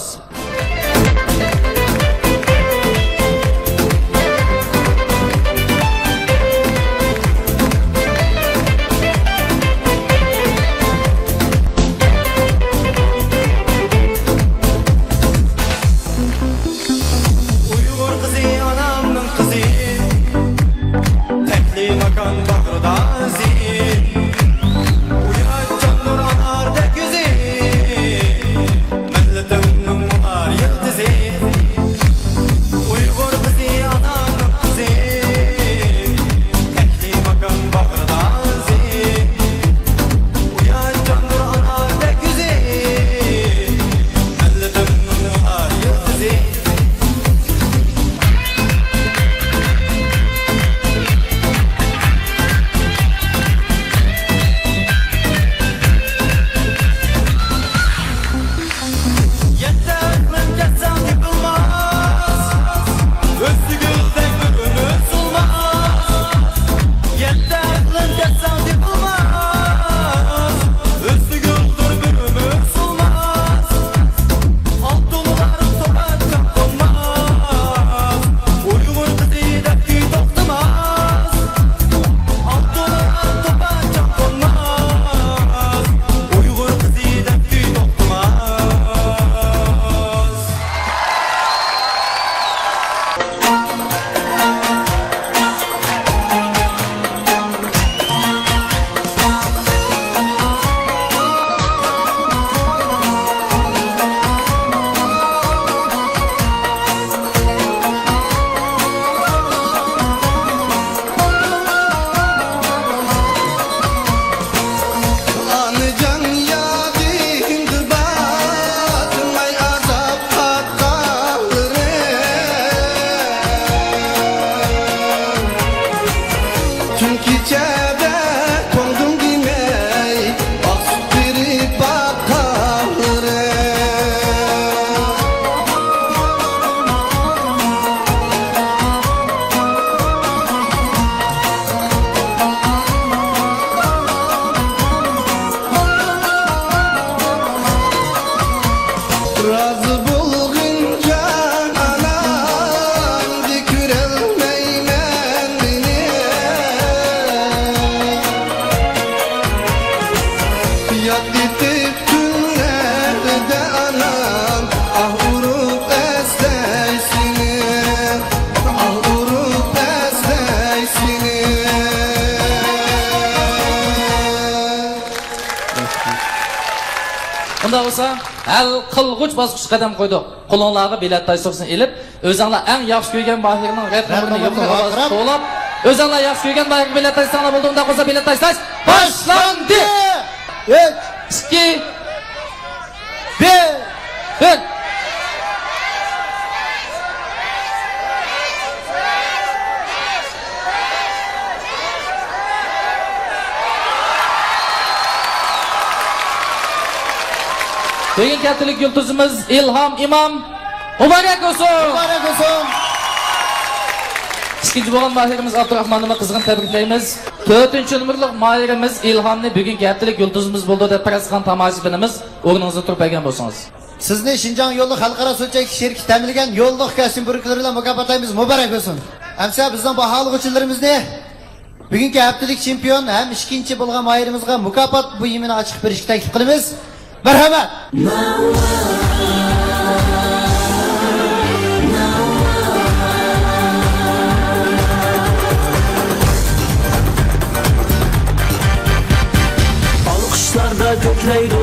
ئۇيغۇر قىزى، ئانامنىڭ قىزى، تەكلىماكان باغرىدا زىيىن. ئۇياتچانلار ئاناردەك يۈزى، مىللىتىمنىڭ ياد ئېتىپ تۈنلەردە ئانام، ئاھ ئۇرۇپ ئەسلەي سېنى، ئاھ ئۇرۇپ ئەسلەي سېنى. ئۇنداق بولسا، ھەل قىلغۇچ باسقۇچقا قەدەم قويدۇق. قولۇڭلارغا بېلەت تاش سوپىسىنى ئېلىپ، ئۆزۈڭلار ئەڭ ياخشى كۆرگەن ماھىرنىڭ رەت نومۇرىنى يۇقىرى ئاۋازدا توۋلاپ، ئۆزۈڭلار ياخشى كۆرگەن ماھىرغا بېلەت تاشلىساڭلار بولىدۇ. ئۇنداق بولسا بېلەت تاشلاش باشلاندى! ئۈچ، ئىككى، بىر، بىر. بۈگۈنكى ھەپتىلىك يۇلتۇزىمىز ئىلھام ئىمام. مۇبارەك بولسۇن! مۇبارەك بولسۇن! ئىككىنچى بولغان ماھىرىمىز ئابدۇراخماننىمۇ قىزغىن تەبرىكلەيمىز. تۆتىنچى نومۇرلۇق ماھىرىمىز ئىلھامنى بۈگۈنكى ھەپتىلىك يۇلتۇزىمىز بولدى دەپ پەرەز قىلغان تاماشىبىنىمىز، ئورنىڭىزدا تۇرۇپ بەرگەن بولسىڭىز. سىزنى شىنجاڭ يوللۇق خەلقئارا سۇچەكلىك شىركىتى تەمىنلىگەن يوللۇق كاستيۇم بۇركىلىرى بىلەن مۇكاپاتلايمىز. مۇبارەك بولسۇن! ئەمسە بىزنىڭ باھالىغۇچىلىرىمىزنى بۈگۈنكى ھەپتىلىك چېمپىيون ھەم ئىككىنچى بولغان ماھىرىمىزغا مۇكاپات بۇيۇمىنى ئاچىقىپ بېرىشكە تەكلىپ قىلىمىز. مەرھەمەت! ئالقىشلاردا كۆكلەيدۇ